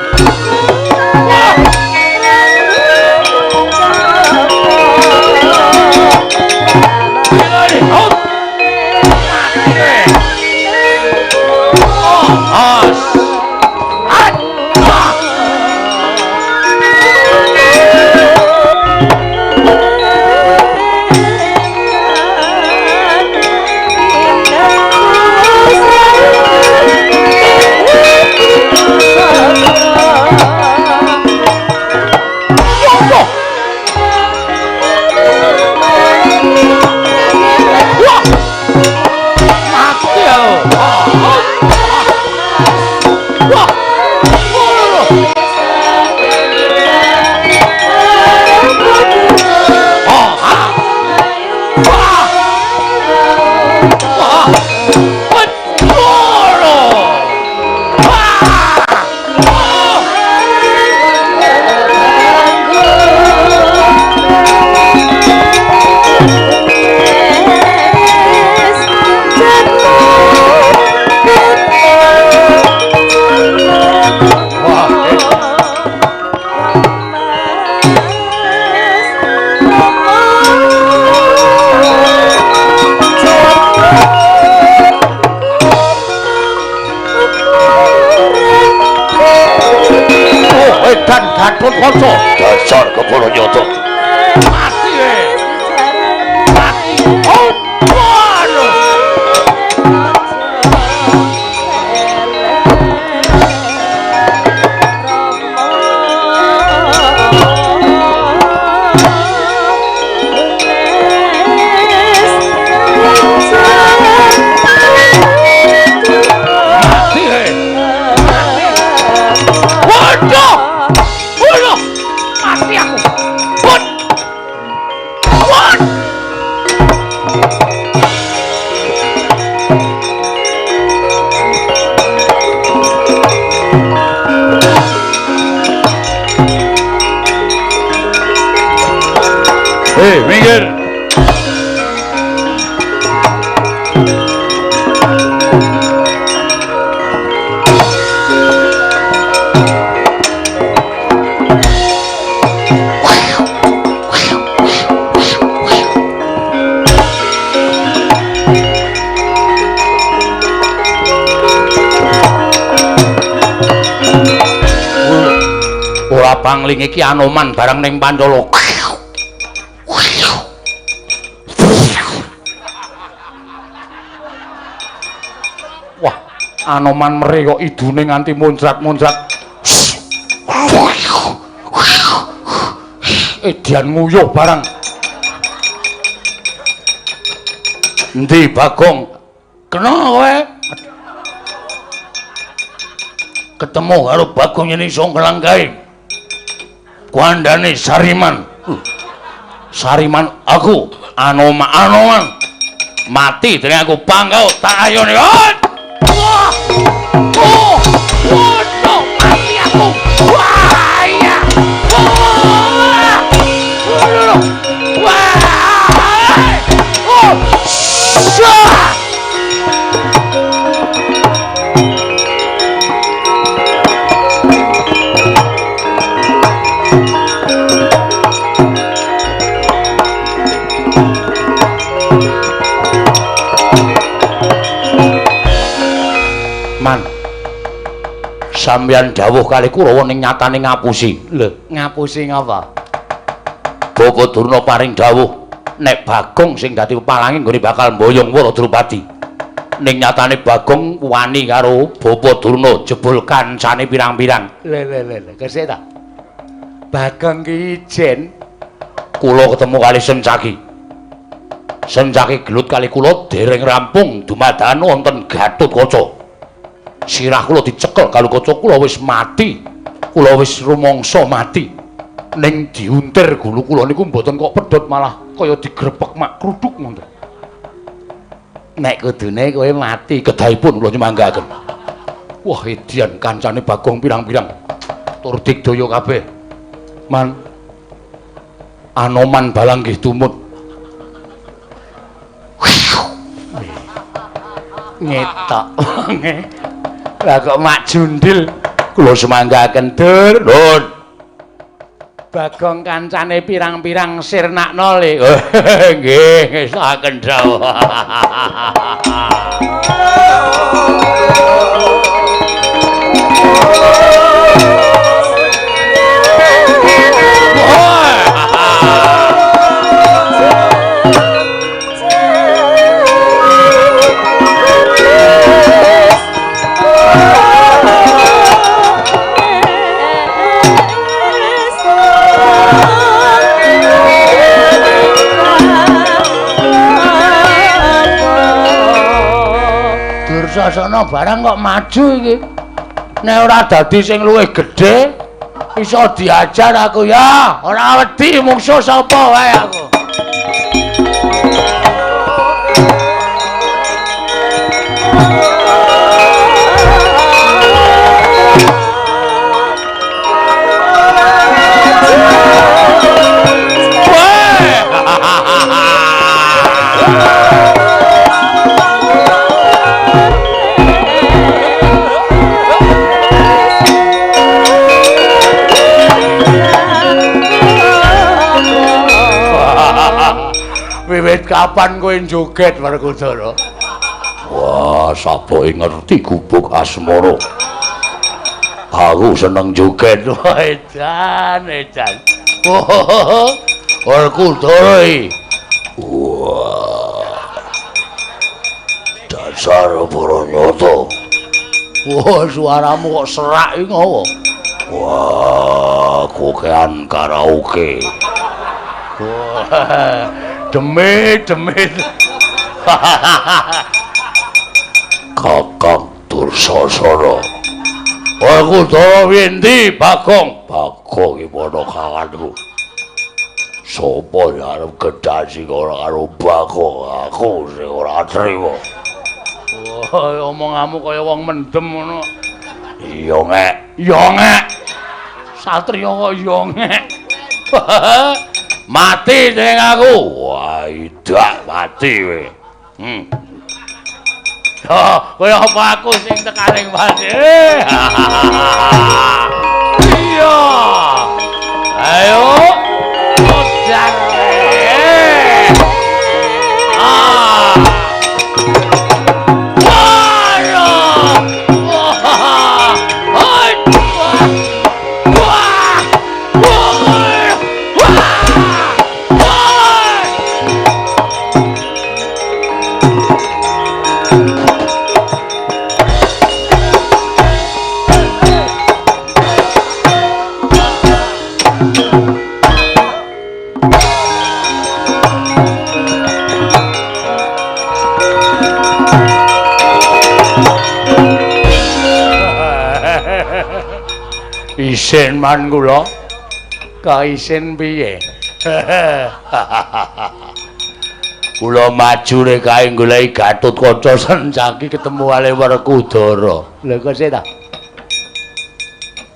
Hei, minggir. Ora pangling iki Anoman barang ning Pancala. Wah, Anoman meri kok idune nganti muncrat-muncrat. Edian nguyuh barang. Endi Bagong? Kena kowe. Ketemu karo Bagong yen iso nglanggahi. Kuandane Sariman. Sariman aku Anoman. Mati dene aku pangkau tak ayone. Wah! Oh! Waduh, mati aku. Wah, iya. Wah! Wah! Oh! Syah! Man, sampeyan dawuh kali Kurawa ning nyatane ngapusi. Lho, ngapusi ngapa? Bapak Durna paring dawuh nek Bagong sing dadi pepalange nggone bakal mboyong Wara Drupadi. Ning nyatane Bagong wani karo Bapak Durna jebul kancane pirang-pirang. Lho lho lho, kesik ta? Bagong ki ijen kula ketemu kali Sencaki. Sencaki gelut kali kula dereng rampung dumadakan wonten Gatotkaca. Sirah kula dicekel karo kaca kula wis mati. Kula wis rumangsa mati. Ning diuntir gulu kula niku mboten kok pedhot malah kaya digrepek mak kruduk ngoten. Nek kudune kowe mati kedahipun kula nyumanggaaken. Wah, edian kancane Bagong pirang-pirang. Tur digdaya kabeh. Man Anoman balang nggih tumut. Ngetok wonge. Lah kok mak jundil kula sumanggaken dur. Nun. Bagong kancane pirang-pirang sirnakno le. Nggih, ngestokaken dawuh. Dursasana barang kok maju iki. Nek ora dadi sing luwih gedhe iso diajar aku ya. Ora wedi mungsuh sapa wae aku. Wiwit kapan kowe joget Werkudara? Wah, saboke ngerti gubuk asmara. Aku seneng joget. Wah, edan, edan. Werkudara iki. Wah. Dasar Baranyata. Wah, suaramu kok serak iki ngopo? Wah, kokean karaoke. Wah. Demit, demit. Kakang Dursasana. Werkudara endi Bagong? Bagong iki padha kawanku. Sopo sing arep gedhasi ora karo Bagong? Aku sing ora trima. Wah, omonganmu kaya wong mendem ngono. Iya ngek, iya ngek. Satriya kok iya ngek. Mati ning aku. Wah, idak mati kowe. Oh, kowe apa aku sing tekaning mati? Iya. Ayo. Modar. Ah. Isin man kula. Ka isin piye? Kula maju rek kae goleki Gatotkaca Sencaki ketemu kali Werkudara. Lho kok sik ta?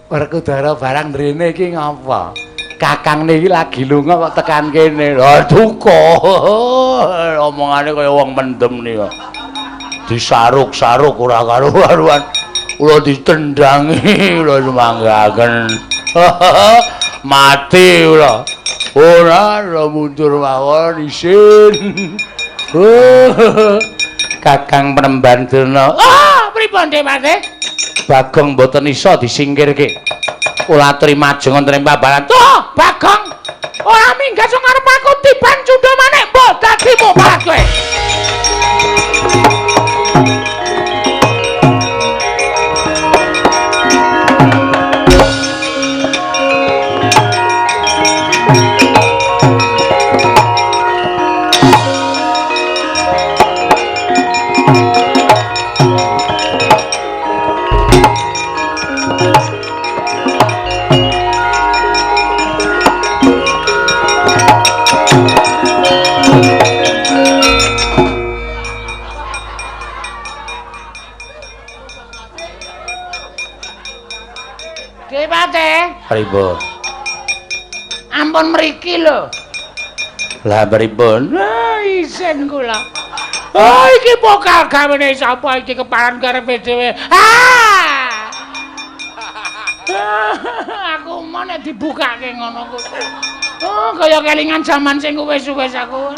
Werkudara barang mrene iki ngapa? Kakang niki lagi lunga kok tekan kene. Lah duka. Omongane kaya wong mendem nika. Disaruk-saruk ora karo-karuan. Kula ditendangi, kula sumanggaken. Mati kula. Ora ora mundur mawon isin. Kakang Penemban Durna. Ah, pripun Dewate? Bagong mboten iso disingkirke. Kula aturi majeng wonten ing pabaran. Tuh, Bagong. Ora minggat sing arep aku tiban cundha manik mbok dadi mopat kowe. Pripun? Ampun mriki lho. Lah pripun? Ah, isin kula. Oh, iki pokal gawene sapa iki keparan karepe dhewe. Ah! Aku mau nek dibukake ngono kuwi. Oh, kaya kelingan jaman sing wis-wis aku.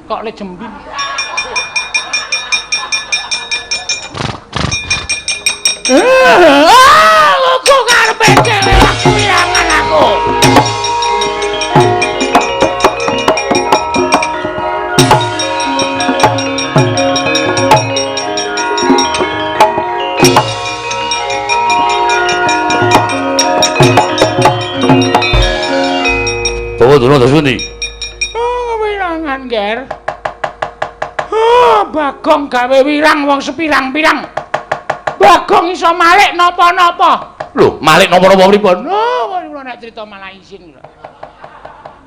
Kok le jembin. Aku karepe dhewe aku wirangan aku. Bawa durung terus pundi? Oh, wirangan, Ger. Bagong gawe wirang wong sepirang-pirang. Bagong iso malik napa-napa. Lho, malik napa-napa pripun? Oh, kula nek crita malah isin.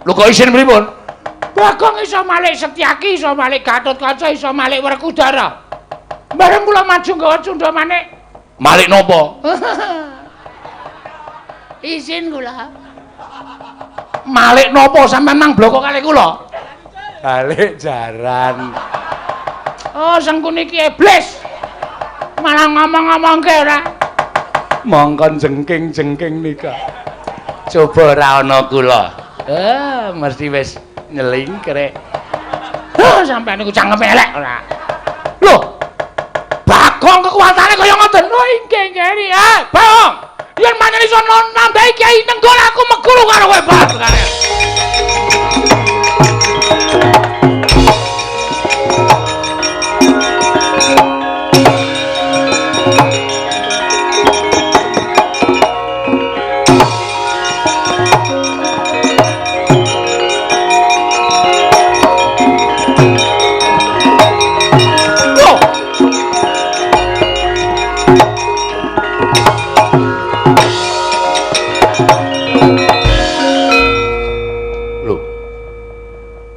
Lho kok isin pripun? Bagong iso malik Setyaki, iso malik Gatotkaca, iso malik Werkudara. Bareng kula maju nggawa cundha manik. Malik napa? Isin kula. Malik napa sampean nang bloko kalih kula? Balik jaran. Oh, Sengkuni iki iblis. Malah ngomong-ngomongke ora. Mongkon jengking-jengking nika. Coba ora ana kula. Mesti wis nyelingkrek. Oh, sampean niku cangkeme elek ora. Lho. Bagong kekuatane kaya ngoten. Oh, inggih nggih. Eh, Bagong. Yen pancen iso nambahi kiai nenggol aku meguru karo kowe, Bagong.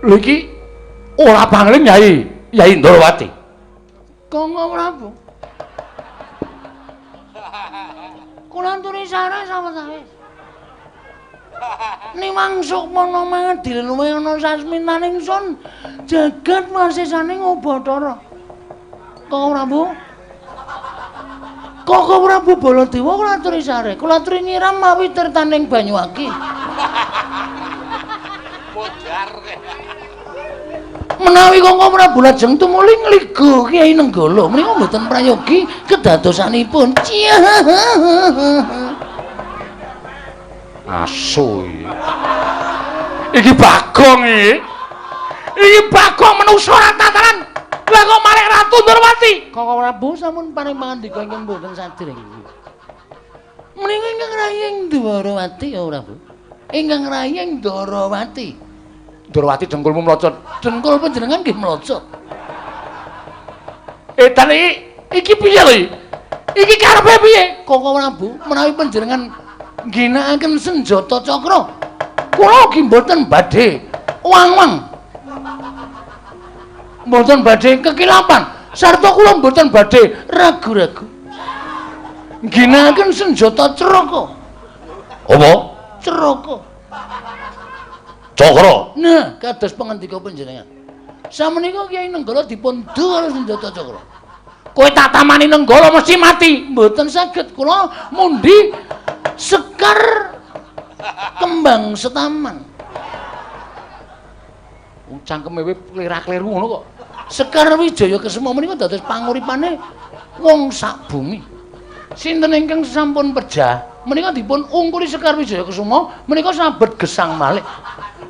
Lho iki Ora pangling Yai, Yai Ndorowati. Kangga Prabu. Kula aturi sare sawetawis. Niwang sukmana mangadil luwih ana sasmitaning sun jagat wasisaning Ubathara. Kangga Prabu. Kangga Prabu Baladewa kula aturi sare, kula aturi nyiram mawi tirtaning Banyuwangi. Menawi Kangga Prabu lajeng tumuli ngliga Kyai Nenggala menika mboten prayogi kedadosanipun. Asu iki. Iki Bagong iki. Iki Bagong menungsa ora tataran. Lah kok marek Ratu Ndorowati? Kangga Prabu sampun paring pangandika ingkang mboten sadèrèng. Menika ingkang raying Ndorowati ya Prabu. Ingkang raying Ndorowati. Ndorowati dengkulmu mlocot. Dengkul panjenengan nggih mlocot. Edan iki iki piye lho iki? Iki karepe piye? Kangga Prabu menawi panjenengan ngginakaken senjata cakra, kula ugi mboten badhe wang-wang. Mboten badhe kekilapan, sarta kula mboten badhe ragu-ragu. Ngginakaken senjata craka. Apa? Craka. Cakra. Nah, kados pangandika panjenengan. Samenika Kyai Nenggala dipun du karo senjata cakra. Kowe tak tamani Nenggala mesti mati. Mboten saged kula mundi sekar kembang setaman. Cangkeme kowe klera-kleru ngono kok. Sekar Wijaya Kesuma menika dados panguripane wong sak bumi. Sinten ingkang sampun pejah menika dipun ungkuli Sekar Wijaya Kesuma menika sabet gesang malih.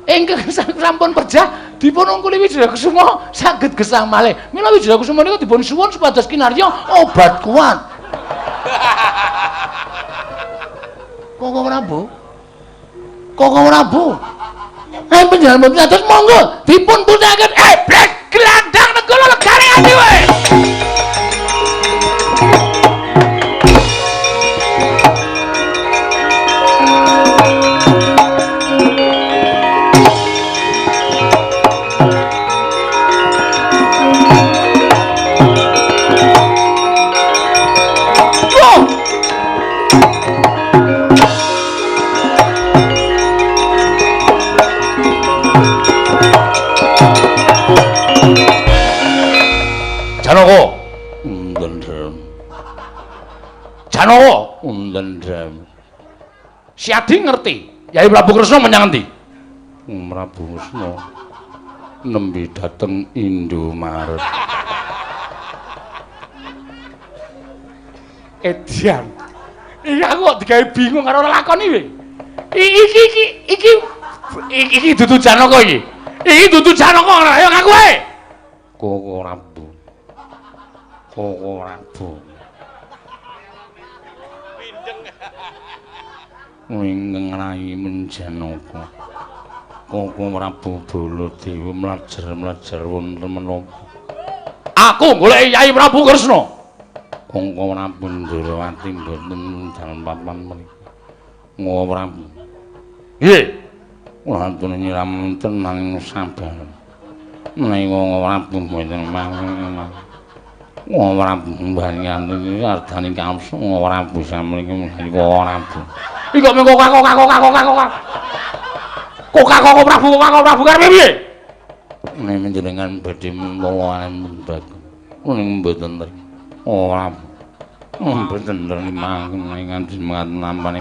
Ingkang sampun pejah dipun ungkuli Wijaya Kesuma saged gesang malih. Mila Wijaya Kesuma menika dipun suwun supados kinarya obat kuat. Kangga Prabu. Kangga Prabu. Nek panjenengan mboten dados monggo dipun putihake. Blek gelandang Nenggala legane ati wae. Janaka. Ndendhem. Janaka. Ndendhem. Si Adi ngerti. Yai Prabu Kresna menyang endi? Prabu Kresna nembe dateng Indomaret. Edian. Iki aku kok digawe bingung karo lakon iki. Iki dudu Janaka iki. Iki dudu Janaka, ayo ngaku ae. Koko Prabu. Koko Prabu. Ingkang rayi Menjanaka. Koko Prabu Baladewa mlajar-mlajar wonten menapa? Aku goleki Yai Prabu Kresna. Koko Prabu Ndorowati mboten dalem papan mriki. Koko Prabu. Nggih. Kula aturi nyiram wonten nanging sabar. Menawi Koko Prabu mboten mangke. Koko Prabu mbanyanti ardani kamsa Koko Prabu samriki menawi Koko Prabu. Iki kok mung kok kok Prabu kok Prabu karepe piye? Nek panjenengan badhe mlawan mboten mboten ora mboten mangke nganti nampane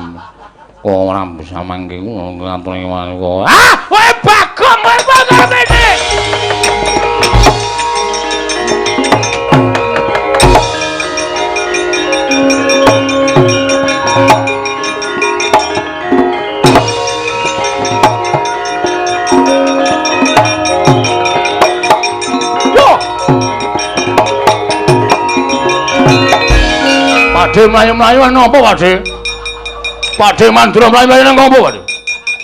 ora bisa mangke kula ngaturi ah kowe Bagong kowe Bagong iki. Pakde mlayu-mlayu nang apa Pakde? Pakde Mandura mlayu-mlayu nang apa Pakde?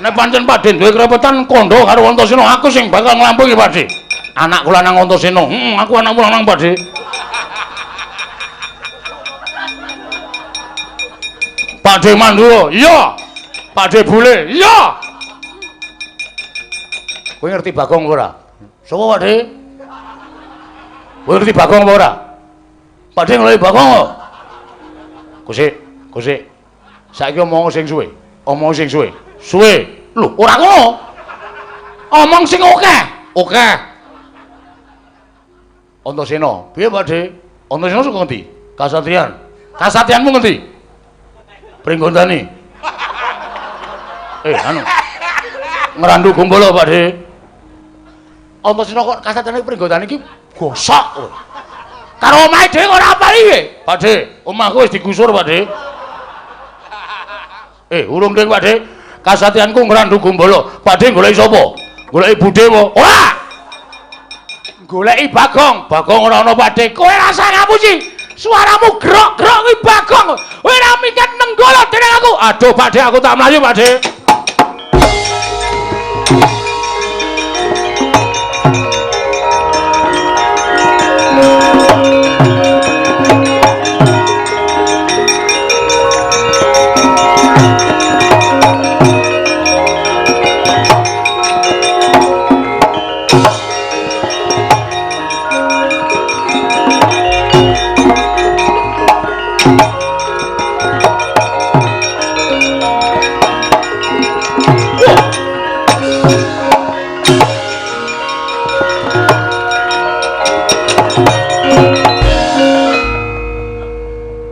Nek pancen Pakde duwe kerepotan kandha karo Antasena, aku sing bakal nglampungi Pakde. Anakku lanang Antasena. Heeh, aku anakmu lanang Pakde. Pakde Mandura, iya. Pakde Bule, iya. Kowe ngerti Bagong ora? Sapa Pak De? Kowe ngerti Bagong apa ora? Pak De ngeloi Bagong kok. Kusik, kusik. Saiki omong sing suwe. Omong sing suwe. Suwe. Lho, ora ngono. Omong sing akeh. Akeh. Antasena. Piye Pak De? Antasena saka ngendi? Kasatriyan. Kasatriyanmu ngendi? Pringgondani. Anu. Ngrandu Gombolo Pak De. Antasena kok kasatriyane Pringgondani iki gosok kowe. Karo omahe dhewe ora apal iki. Pak De, omahku wis digusur Pak De. Urung ding Pak De. Kasatriyanku Ngrandu Gombolo. Pak De goleki sapa? Goleki budhe apa? Ora. Goleki Bagong. Bagong ora ana Pak De. Kowe rasa ngapusi. Suaramu grok-grok kuwi Bagong. Kowe ora minggat nenggala dening aku. Aduh Pak De, aku tak mlayu Pak De.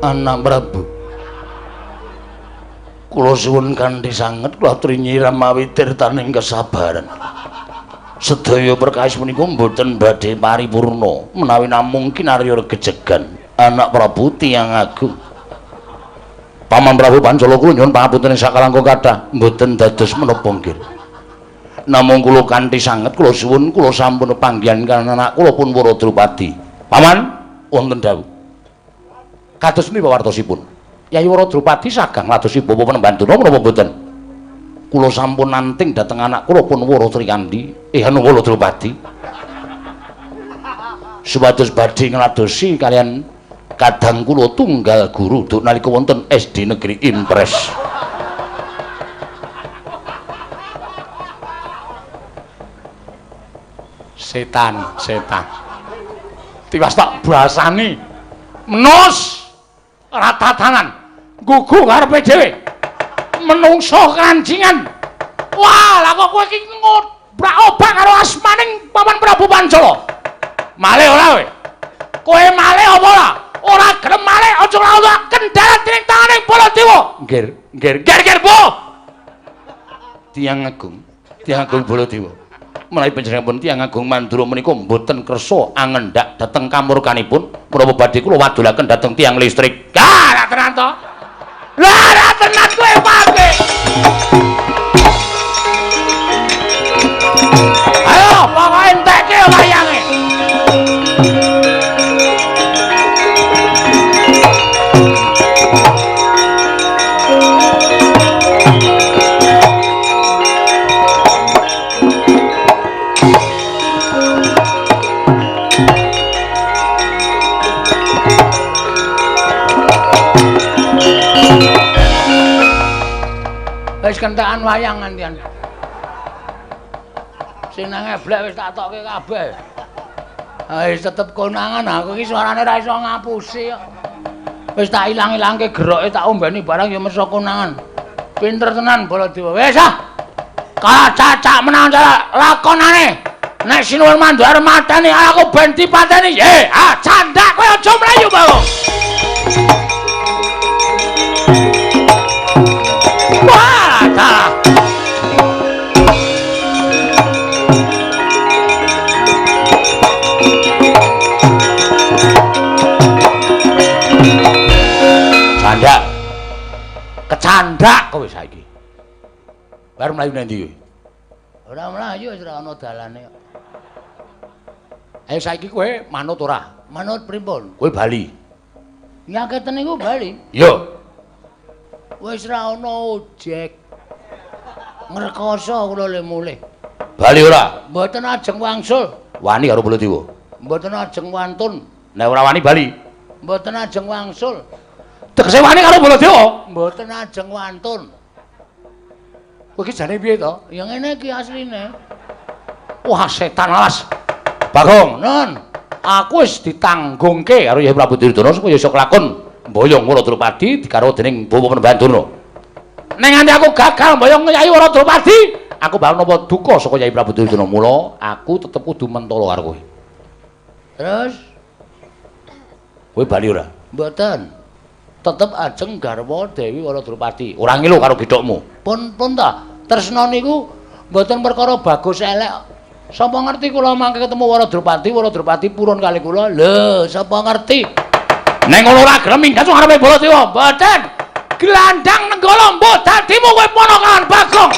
Anak Prabu, kula suwun kanthi sanget kula aturi nyiram mawi tirtaning kesabaran. Sedaya perkawis menika mboten badhe paripurna menawi namung kinarya regejegan. Anak Prabu tiyang agung. Paman Prabu Pancala kula nyuwun pangapunten ing sakalangkung kathah mboten dados menapa nggih. Namung kula kanthi sanget kula suwun kula sampun panggihan kaliyan anak kula pun Wara Drupadi. Paman wonten dawuh. Kados punika wartosipun. Yayi Wara Drupadi sagang ladosi bapa Penemban Durna menapa mboten? Kula sampun nanting dhateng anak kula pun Wara Trikandi, anu Wara Drupadi. Supados badhe ngladosi kaliyan kadang kula tunggal guru duk nalika wonten SD Negeri Impres. Setan, setan. Tiwas tak basani. Menus ratatanan gugu karepe dhewe menungso kancingan. Wah, lah kok kowe iki ngobrak-obrak karo asmaning Paman Prabu Pancala. Malih ora kowe? Kowe malih apa ora? Ora gelem malih aja ora kendhalan dening tanganing Baladewa. Nggir, nggir, nggir, nggir, Bu. Tiyang agung, tiyang agung Baladewa. Menawi panjenenganipun tiyang agung Mandura menika mboten kersa angendak dhateng kamurkanipun, menapa badhe kula wadulaken dhateng tiyang listrik. Lah, ra tenan to? Lah, ra tenan kowe pake. Ayo, pokoke entekke wayange. Wis kentekan wayang ngantian. Sing nang eblek wis tak tokke kabeh. Wis tetep konangan aku iki suarane ora iso ngapusi kok. Wis tak ilang-ilangke geroke tak ombeni barang ya meso konangan. Pinter tenan Baladewa. Wis ah. Kalah cacak menang lakonane. Nek Sinuwun Mandura mateni aku ben dipateni. Ah candak kowe aja mlayu, Bagong. Wah, dalah. Candak. Kecandak kowe saiki. Bar mlayu nang ndi kowe? Ora mlayu wis ora ana dalane kok. Ayo saiki kowe manut ora? Manut pripun? Kowe bali. Nyaketen niku bali. Iya. Wis ra ana ojek. Ngrekoso kula le mulih. Bali ora? Mboten ajeng wangsul. Wani karo Baladewa. Mboten ajeng wantun. Nek ora wani bali. Mboten ajeng wangsul. Tegese wani karo Baladewa? Mboten ajeng wantun. Kowe iki jane piye to? Ya ngene iki asline. Wah, setan alas. Bagong, nun. Aku wis ditanggungke karo Yai Prabu Duryudana supaya iso kelakon mboyong Wara Drupadi digarwa dening Bawa Panembahan Durna. Nek nganti aku gagal mboyong Yai Wara Drupadi, aku bakal nampa duka saka Yai Prabu Duryudana. Mula aku tetep kudu mentolo karo kowe. Terus kowe bali ora? Mboten. Tetep ajeng garwa Dewi Wara Drupadi. Ora ngilu karo gethukmu. Pun pun ta. Tresna niku mboten perkara bagus elek. Sapa ngerti kula mangke ketemu Wara Drupadi, Wara Drupadi purun kali kula. Lho, sapa ngerti? Nek ngono ora gelem minggat ngarepe Baladewa. Mboten. Glandang Nenggala mbok dadimu kowe ponakan Bagong.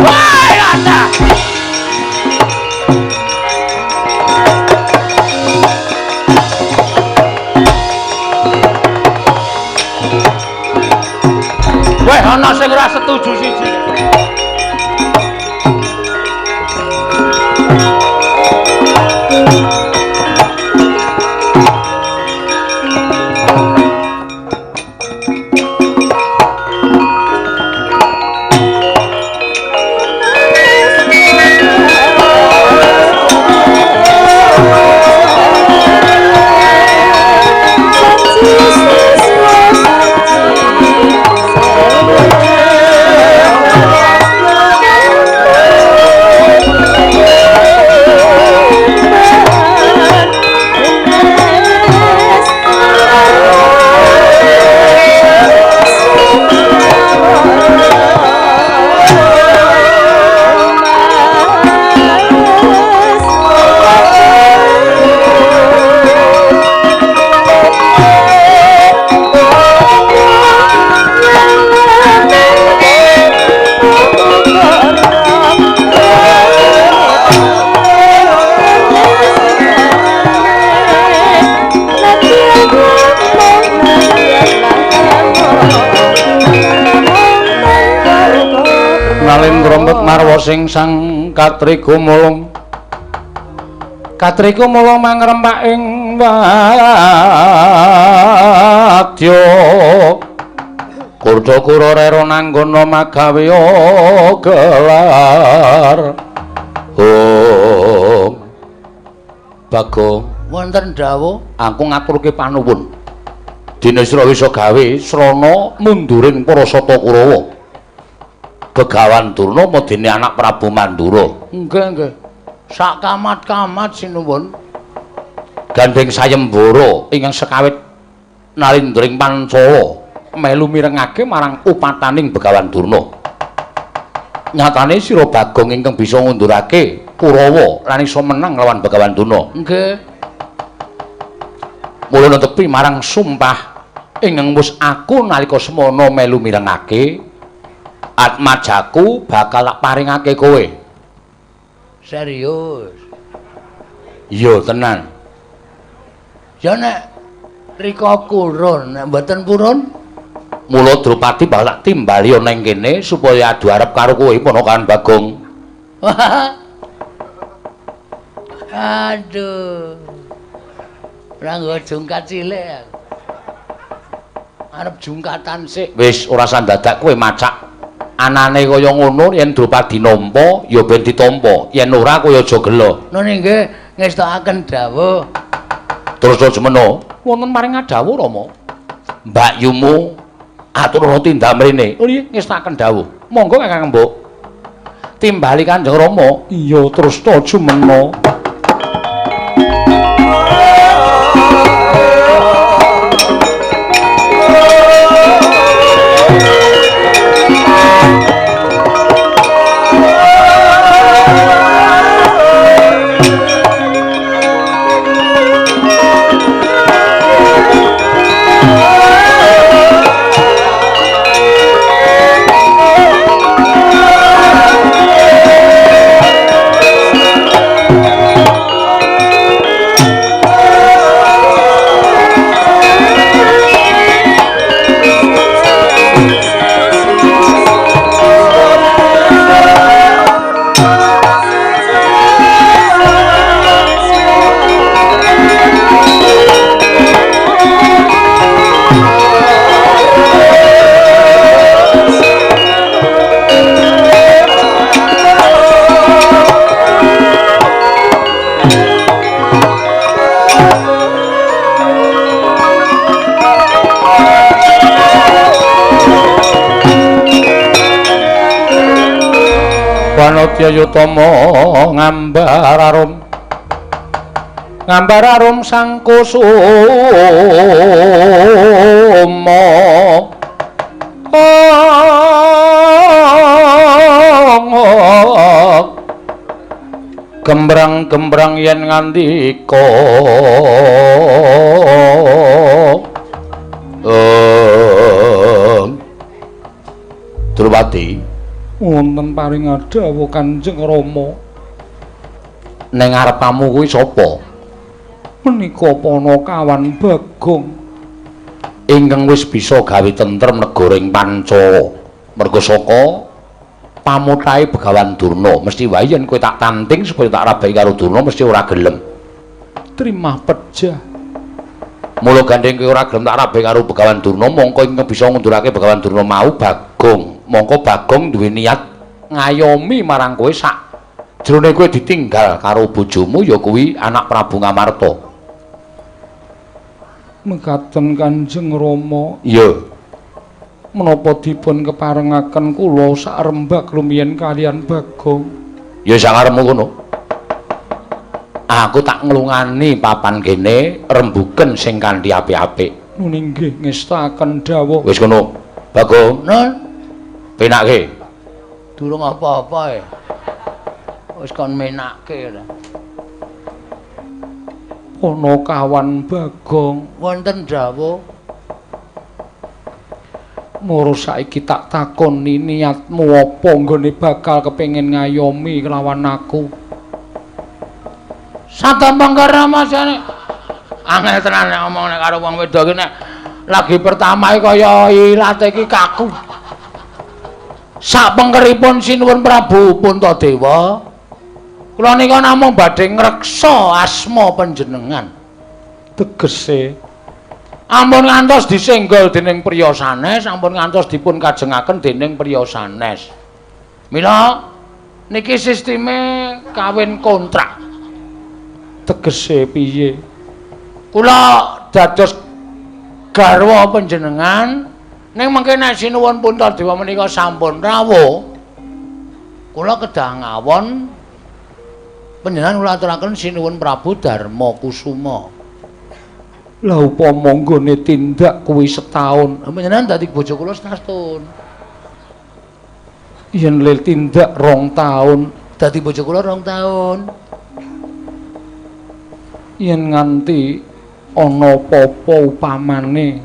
Wah, ana. Weh, ana sing ora setuju siji. Marwa sing sang katriga mulung katriga mulung mangrempak ing wadya kurca-kura rera nanggana magawe gelar. Om Bagong wonten dawuh aku ngaturke panuwun dene sira wis gawe srana munduring para sata Kurawa. Begawan Durna medene anak Prabu Mandura. Nggih, nggih. Sak kamat-kamat sinuwun. Gandeng sayembara ingkang sekawit nalindring Pancala melu mirengake marang upataning Begawan Durna. Nyatane sira Bagong ingkang bisa ngundurake Kurawa lan iso menang lawan Begawan Durna. Nggih. Mula netepi marang sumpah ingkang wis aku nalika semana melu mirengake atmajaku bakal tak paringake kowe. Serius? Iya tenan. Ya nek rika kurun, nek mboten purun, mula Drupadi bakal tak timbali ana ing kene supaya adu arep karo kowe ponakan Bagong. Aduh. Ora nggo jungkat cilik. Arep jungkatan sik. Wis ora usah dadak kowe macak. Anane kaya ngono yen Drupadi nampa ya ben ditampa, yen ora kowe aja gela. Nun inggih ngestokaken dawuh. Terus aja meno, wonten maring dawuh Rama. Mbakyumu atur tindak mrene. Oh iya ngestokaken dawuh. Monggo Kakang Mbok. Timbali Kanjeng Rama. Iya terus aja meno. Wanodya Yutama ngambar arum. Ngambar arum sang kusuma. Gembrang-gembrang yen ngandika. Drupadi, wonten paring dawuh Kanjeng Rama. Ning ngarepamu kuwi sapa? Menika Panakawan Bagong ingkang wis bisa gawe tentrem negara ing Pancala. Merga saka pamutahe Begawan Durna, mesti wae yen kowe tak tanting supaya tak rabai karo Durna mesti ora gelem. Trimah pejah. Mula gandeng kowe ora gelem tak rabai karo Begawan Durna, mongko ingkang bisa ngundurake Begawan Durna mau Bagong. Mongko Bagong duwe niat ngayomi marang kowe sak jrone kowe ditinggal karo bojomu ya kuwi anak Prabu Ngamarta. Mekaten Kanjeng Rama. Iya. Menapa dipun keparengaken kula sak rembag rumiyin kalian Bagong? Ya sakarepmu kono. Aku tak nglungani papan kene rembuken sing kanthi apik-apik. Nuni nggih ngestakaken dawuh. Wis kono. Bagong, nun. Penakke. Durung apa-apa e. Wis kon menakke ora. Panakawan Bagong, wonten dawuh. Moro saiki tak takoni niatmu apa nggone bakal kepengin ngayomi kelawan aku? Satampang karamasane. Angel tenan nek omong nek karo wong wedok iki nek lagi pertama iki kaya ilate iki kaku. Sak pengkeripun Sinuwun Prabu Puntadewa, kula nika namung badhe ngreksa asma panjenengan. Tegese ampun ngantos disenggol dening priya sanes, ampun ngantos dipun kajengaken dening priya sanes. Mila niki sisteme kawin kontrak. Tegese piye? Kula dados garwa panjenengan ning mengke nek Sinuwun Puntadewa menika sampun rawuh, kula kedah ngawon panjenengan kula aturaken Sinuwun Prabu Darma Kusuma. Lah upama nggone tindak kuwi setahun, panjenengan dadi bojo kula setahun. Yen le tindak 2 tahun, dadi bojo kula 2 tahun. Yen nganti ana apa-apa upamane,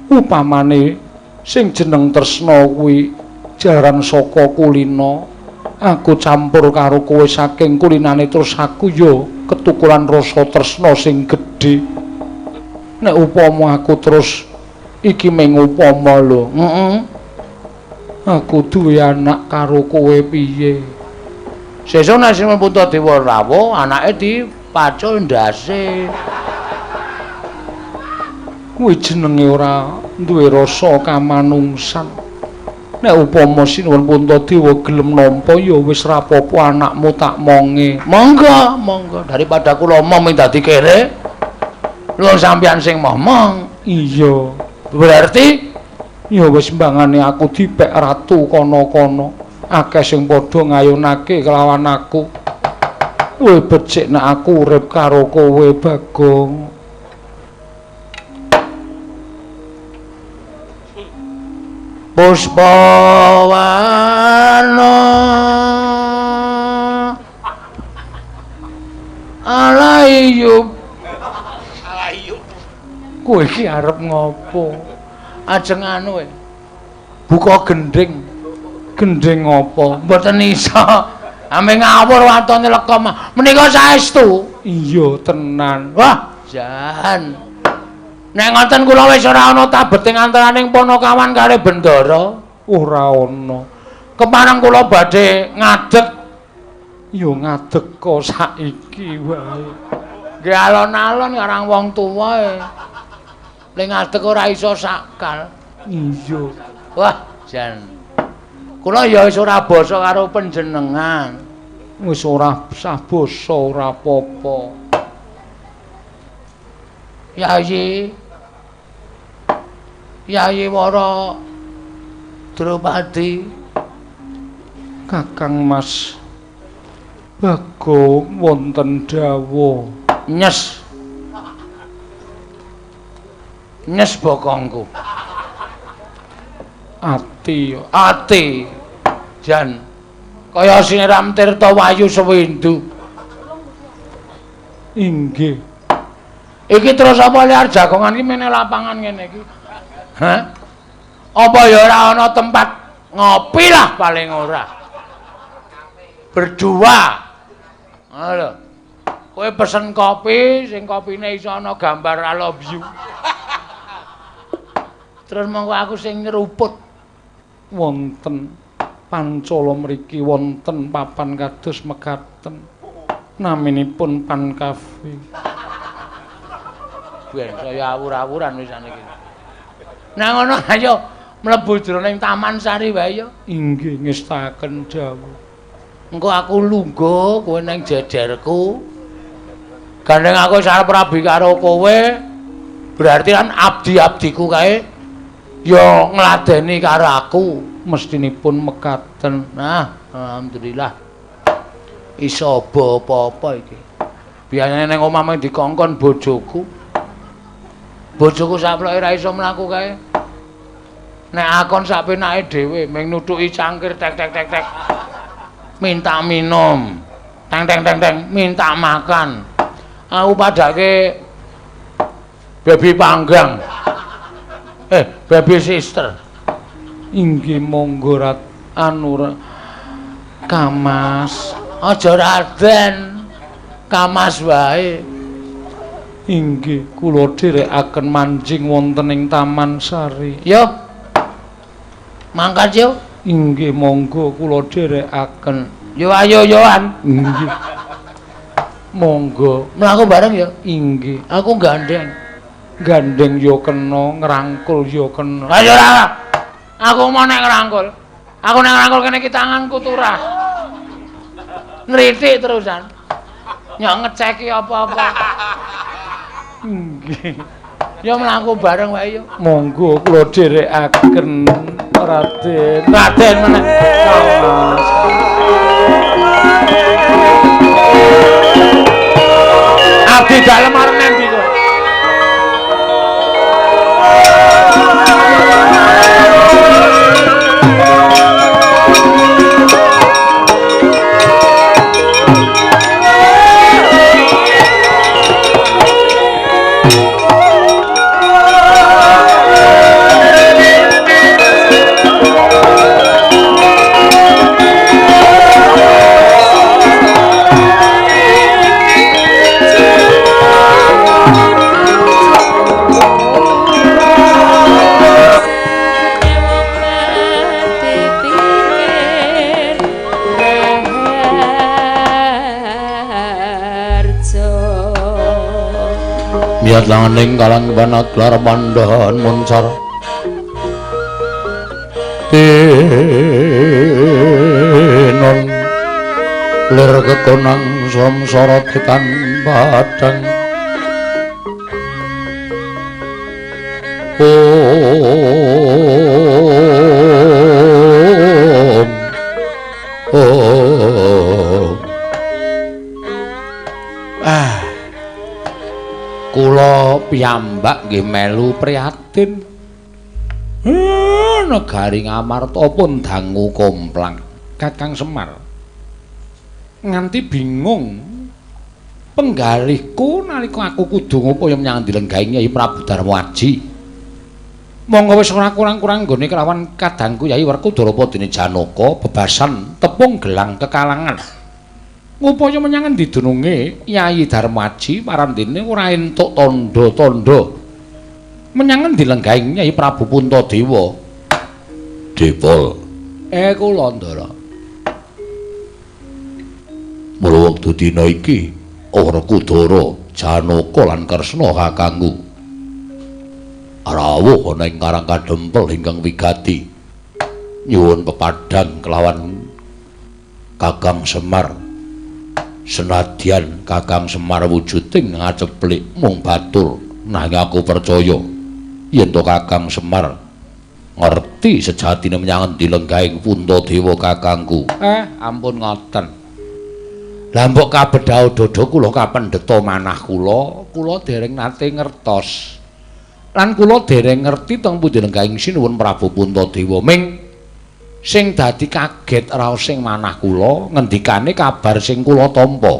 upamane sing jeneng tresna kuwi jaran saka kulina, aku campur karo kowe saking kulinane terus aku ya ketukulan rasa tresna sing gedhe. Nek upama aku terus iki mung upama lho, aku duwe anak karo kowe piye? Sesuk nek Sinuwun Puntadewa rawuh, anake dipacul ndase. Kuwi jenenge ora duwe rasa kamanungsan. Nek upama Sinuwun Puntadewa gelem nampa ya wis ra apa-apa anakmu tak monge. Monggo, monggo, daripada kula omong dadi kere. Lho sampeyan sing momong. Iya. Berarti ya wis mbangane aku dipek ratu kono-kono. Akeh sing padha ngayunake kelawan aku. Luwih becik nek aku urip karo kowe Bagong. Puspawana alaiyub. Alaiyub. Kowe iki arep ngopo? Ajeng anu e. Buka gendhing. Gendhing apa? Mboten iso. Ame ngawur watone lekom. Menika saestu. Iya tenan. Wah, jan. Nek ngoten kula wis ora ana tabeting antaraning Panakawan karo Bendara. Ora ana. Kepareng kula badhe ngadeg. Ya ngadeg kok saiki wae. Nggih alon-alon karang wong tuwa e. Ning ngadeg ora iso sakal. Iya. Wah, jan. Kula ya wis ora basa karo panjenengan. Wis ora sah basa ora apa-apa. Yayi. Yayi Wara Drupadi. Kakang Mas Bagong wonten dawuh. Nyes. Nyes bokongku. Ati ati. Jan kaya siram tirta wayu sewindu. Inggih. Iki terus apa liar jagongan iki mene lapangan ngene iki? Hah? Apa ya ora ana tempat ngopi lah paling ora. Berdua. Lho. Kowe pesen kopi sing kopine iso ana gambar I love you. Terus monggo aku sing nyeruput. Wonten Pancala mriki wonten papan kados mekaten. Naminipun Pan Cafe. Ben saya awur-awuran wisan iki. Nah ngono ayo mlebu jroning Taman Sari wae ya. Inggih ngestaken dawuh. Engko aku lungguh kowe nang jejerku. Gandeng aku wis arep rabi karo kowe. Berarti kan abdi-abdiku kae ya ngladeni karo aku. Mestinipun mekaten. Nah, alhamdulillah. Iso apa-apa iki. Biasane nang omah mung dikongkon bojoku. Bojoku saploke ra iso mlaku kae. Nek akon sak penake dhewe mung nutuki cangkir tek tek tek tek. Minta minum. Teng teng teng teng minta makan. Aku padake baby panggang. Baby sister. Inggih monggo rat anu Kamas. Aja Raden. Kamas wae. Inggih kula dherekaken manjing wonten ing Taman Sari. Yo. Mangkat yo. Inggih monggo kula dherekaken. Yo ayo yoan. Inggih. Monggo mlaku bareng ya. Inggih. Aku gandeng. Gandeng yo kena, ngrangkul yo kena. Ayo ora. Aku mau nek ngrangkul. Aku nek ngrangkul kene iki tanganku turah. Nritik terusan. Nyok ngeceki apa-apa. Nggih. Ya mlaku bareng wae yo. Monggo kula dherekaken Raden. Raden meneh. Abdi dalem arep ngendi kowe? Miyat langening kalang banaglar pandhahan muncar tinon lir kekonang samsara tekan padang. Om Om. Ah, kula piyambak nggih melu prihatin. Negari Ngamarta pun dangu komplang. Kakang Semar nganti bingung penggalihku nalika aku kudu ngupaya menyang dilenggahi Kyai Prabu Darmaji. Monggo wis ora kurang-kurang nggone kelawan kadangku Yai Werkudara dene Janaka bebasan tepung gelang kekalangan. Ngupaya menyang endi dununge Yai Darmaji parandene ora entuk tandha-tandha. Menyang endi lenggahing Kyai Prabu Puntadewa? Depol. Kula Ndara. Mula wektu dina iki Werkudara, Janaka lan Kresna kakangku rawuh ana ing Karang Kadempel ingkang wigati. Nyuwun pepadang kelawan Kakang Semar. Senadyan Kakang Semar wujuding ngaceplik mung batur, nanging aku percaya yen to Kakang Semar Ngerti sejatine menyang endi lenggahing Puntadewa kakangku? Ampun ngoten. Lah mbok kabedhao dada kula kapendheta manah kula, kula dereng nate ngertos. Lan kula dereng ngerti teng pundi lenggahing Sinuwun Prabu Puntadewa. Ming sing dadi kaget raos sing manah kula ngendikane kabar sing kula tampa.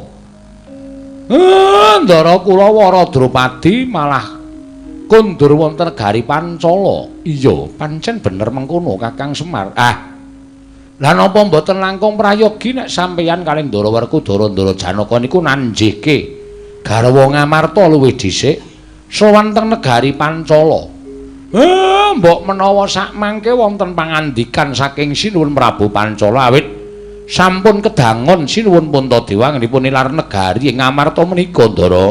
Ndara kula Wara Drupadi malah kondur wonten negari Pancala. Iya, pancen bener mengkono Kakang Semar. Ah. Lah napa mboten langkung prayogi nek sampeyan kalih Ndara Werkudara Ndara Janaka niku nanjihke garwa Ngamarta luwih dhisik sowan teng negari Pancala. Mbok menawa sakmangke wonten pangandikan saking Sinuwun Prabu Pancala awit sampun kedangon Sinuwun Puntadewa anggenipun nilar negari ing Ngamarta menika, Ndara.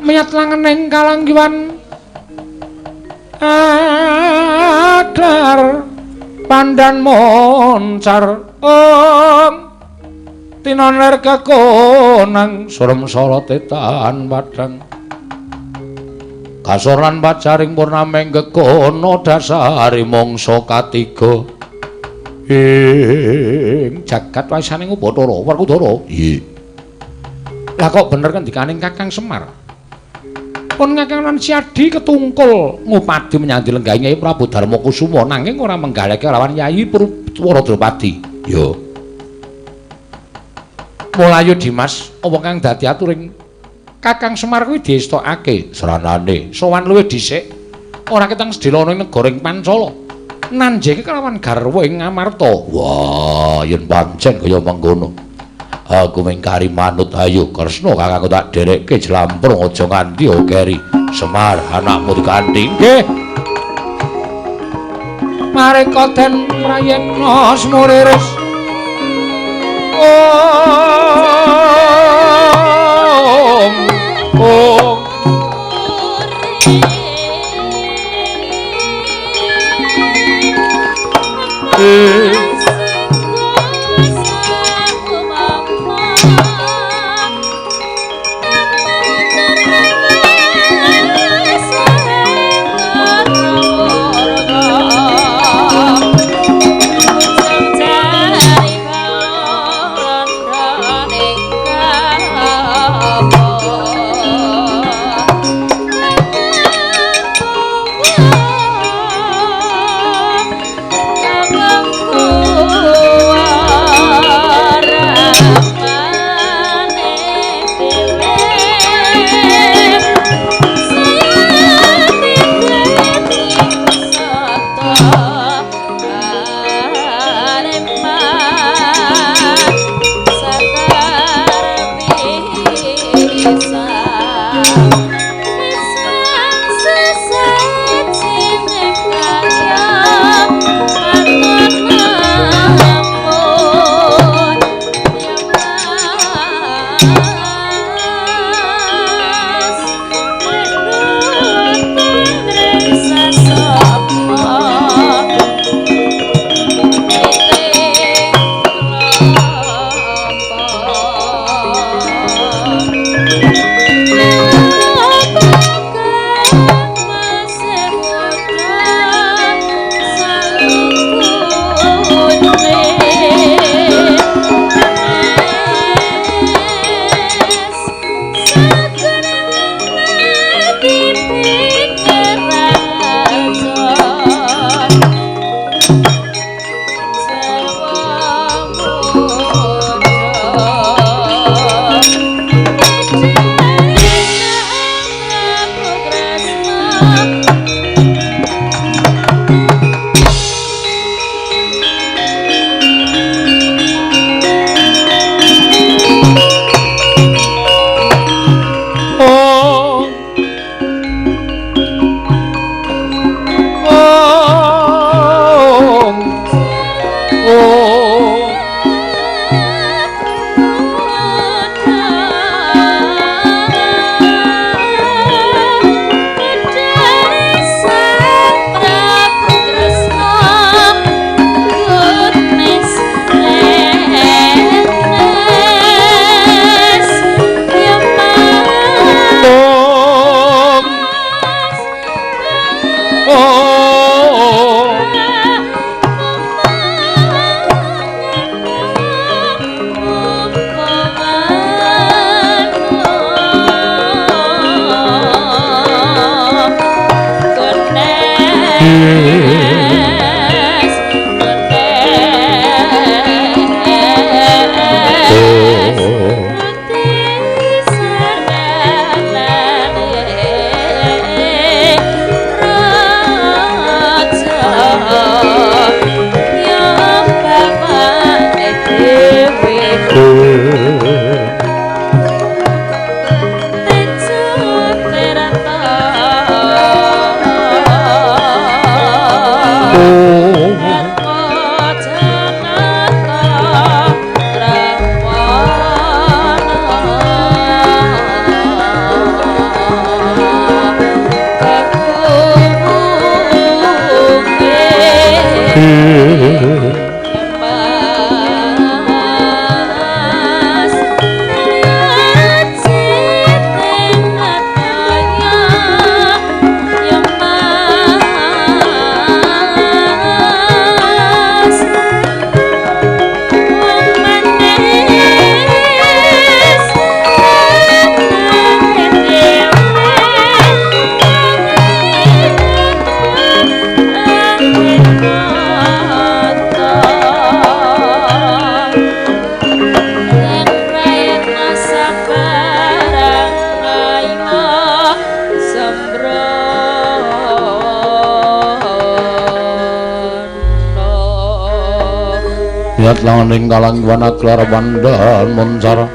Miyat langening kalanggiwan adar pandan moncar om tinon ler kekonang surem sorote tan padang kasor lan pacaring purnameng gekono dasari mangsa katiga ing jagat wasaning Upacara Werkudara. Iya. Lah kok bener ngendikaning Kakang Semar? Pun Kakang lan Siadi ketungkul ngupadi menyang dilenggahi Nyai Prabu Darmakusuma nanging ora menggaleke lawan Yayi Purwara Drupadi. Ya. Mulayu Dimas, apa kang dadi aturing Kakang Semar kuwi diestokake sranane sowan luwih dhisik ora ketang sedhela ana ing negara ing Pancala. Nanjeke kelawan garwa ing Ngamarta. Wah, yen pancen kaya mengkono. Aku mung kari manut ayo Kresna kakangku tak dherekke jlamprung aja nganti keri. Semar anakmu dikanthi. Nggih. Mareka den prayekna smuriris. Om. Om. Aku Lihat langaning kalang wana klar wandan moncar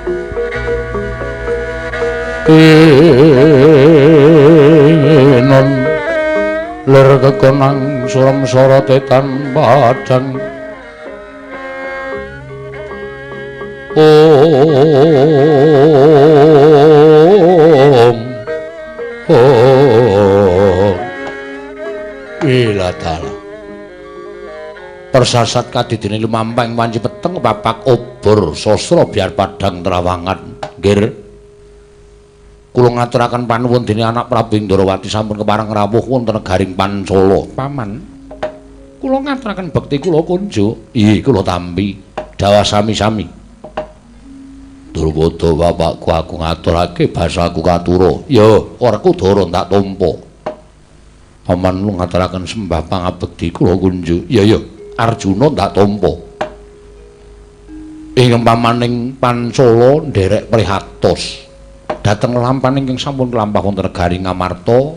enon ler kekonang suram sorote tan padang om om ilatala persasat kadidene lumampah ing wanci peteng papak obor sastra biar padang trawangan. Nggih, kula ngaturaken panuwun dene anak Prabu Indrawati sampun kepareng rawuh wonten negaring Pancala. Paman, kula ngaturaken bekti kula kunjuk. Inggih, kula tampi dawah sami-sami. Drupada bapakku aku ngaturake basaku katura. Ya, ora kudara tak tampa. Paman ngaturaken sembah pangabekti kula kunjuk. Ya ya, Arjuna tak tampa. Ing pamaning Pancala nderek prihatos dhateng lampahan ingkang sampun kelampah wonten negari Ngamarta,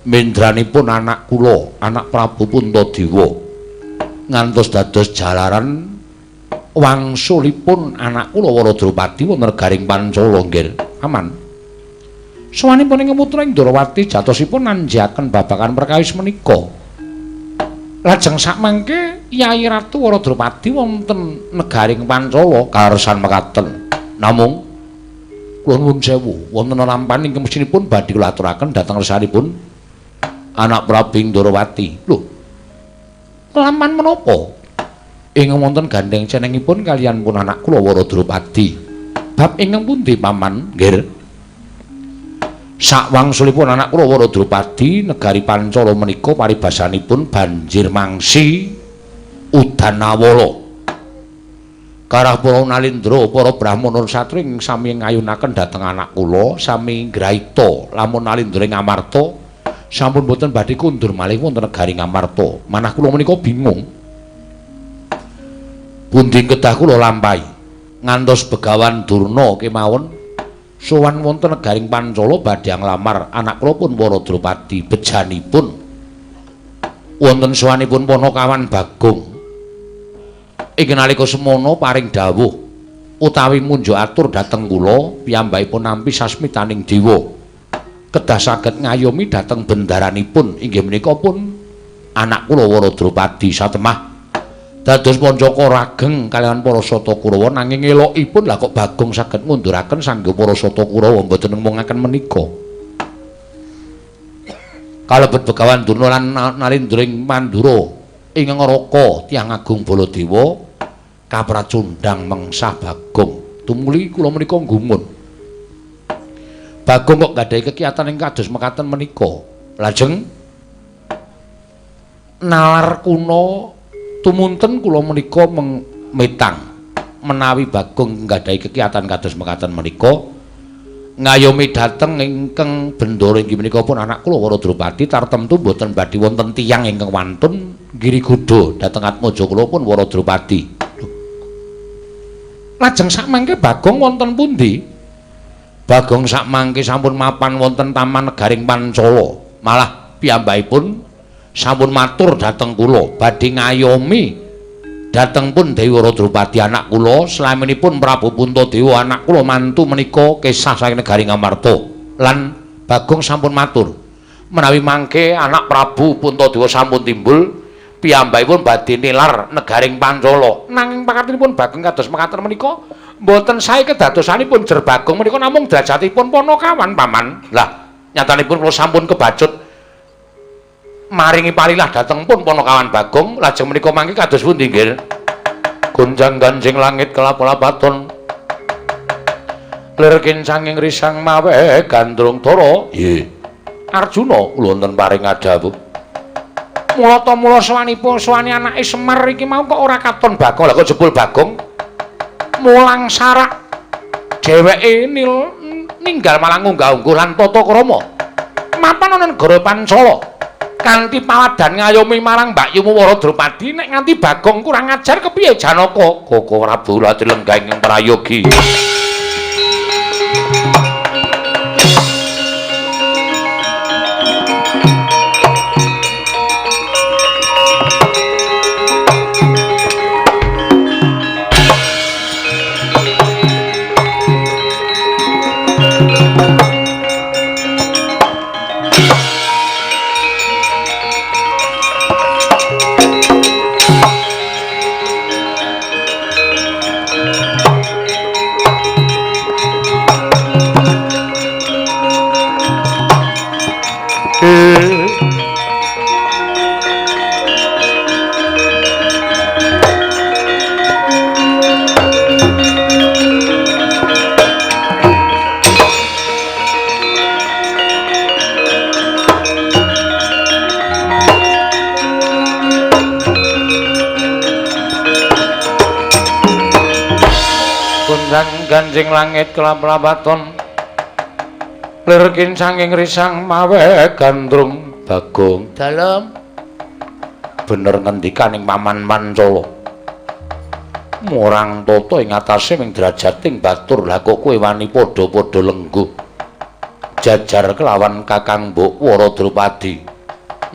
mendranipun anak kula, anak Prabu Puntadewa, ngantos dados jalaran wangsulipun anak kula Wara Drupadi wonten negaring Pancala. Nggih, aman. Sowanipun ing putra Indrawati jatosipun nanjaken babagan perkawis menika. Lajeng sakmangke Yai Ratu Wara Drupadi wonten negaring Pancala karesan mekaten. Namung kula nuwun sewu, wonten lampahan ingkang mestinipun badhe kula aturaken dhateng resanipun anak Prabu Indrawati. Lho, lampahan menapa? Ing wonten gandeng cenengipun kaliyan pun anak kula Wara Drupadi. Bab ingkang pundi paman? Nggih. Sakwangsulipun anak kula Wara Drupadi negari Pancala menika paribasanipun banjir mangsi udan awala. Karah para nalindra, para brahmana satri sami ngayunaken dhateng anak kula sami ngraita lamun nalindra ing Amarta sampun boten badhe kundur malih wonten negari Ngamarta. Manah kula menika bingung. Pundi kedah kula lampahi ngantos Begawan Durna kemawon sowan wonten negaring Pancala badhe nglamar anak kula pun Wara Drupadi. Bejanipun wonten sowanipun Panakawan Bagong. Ing nalika semono paring dawuh utawi munjuk atur dhateng kula piyambakipun nampi sasmitaning dewa kedah saged ngayomi dhateng bendaranipun inggih menika pun anak kula Wara Drupadi. Satemah dados Pancaka rageng kaliyan para Sata Kurawa, nanging elokipun lah kok Bagong saged ngunduraken sangga para Sata Kurawa mboten nemungaken menika. Kalebet Begawan Durna lan Nalindra ing Mandura ing Ngaraka tiyang agung Baladewa kapracundhang mengsah Bagong. Tumuli kula menika gumun. Bagong kok gadhahi kekiyatan ing kados mekaten menika. Lajeng nalar kuna tumunten kula menika metang menawi Bagong nggadahi kekiyatan kados mekaten menika Ngayomi dhateng ingkang bendara inggih menika pun anak kula Wara Drupadi tartemtu mboten badhe wonten tiyang ingkang wantun nggiri kuda dhateng atmaja kula pun Wara Drupadi. Lajeng sakmangke Bagong wonten pundi? Bagong sakmangke sampun mapan wonten Taman Negaring Pancala. Malah piyambakipun sampun matur dhateng kula badhe ngayomi dhateng pun Dewi Wara Drupadi anak kula, slaminipun Prabu Puntadewa anak kula mantu menika kesah saking negari Ngamarta. Lan Bagong sampun matur menawi mangke anak Prabu Puntadewa sampun timbul, piyambakipun badhe nilar negaring Pancala. Nanging pakartinipun Bagong kados mekaten menika mboten sae kedadosanipun jer Bagong menika namung derajatipun panakawan paman. Lah nyatanipun kula sampun kebacut maringi palilah dhateng pun panakawan Bagong. Lajeng menika mangke kados pundi nggih? Gonjang ganjing langit kelap-lapaton lir kincanging risang mawe gandrung tara. Nggih Arjuna kula wonten paring adhawuh. Mulata mula sowanipun sowani anake Semar iki mau kok ora katon Bagong. Lah kok jebul Bagong mulang sarak dheweke ninggal malah ngunggah-ungguh lan tata krama mapan ana negara Pancala kanthi pawadan ngayomi marang Mbakyumu Wara Drupadi. Nek nganti Bagong kurang ajar kepiye Janaka? Koko Prabu lati lenggah ing prayogi. Ganjing langit kelap-lapaton lir kincanging risang mawe gandrung. Bagong dalem bener ngendikaning paman Pancala murang tata ing atase ming derajating batur. Lah kok kowe wani padha-padha lengguh jajar kelawan Kakang Mbok Wara Drupadi?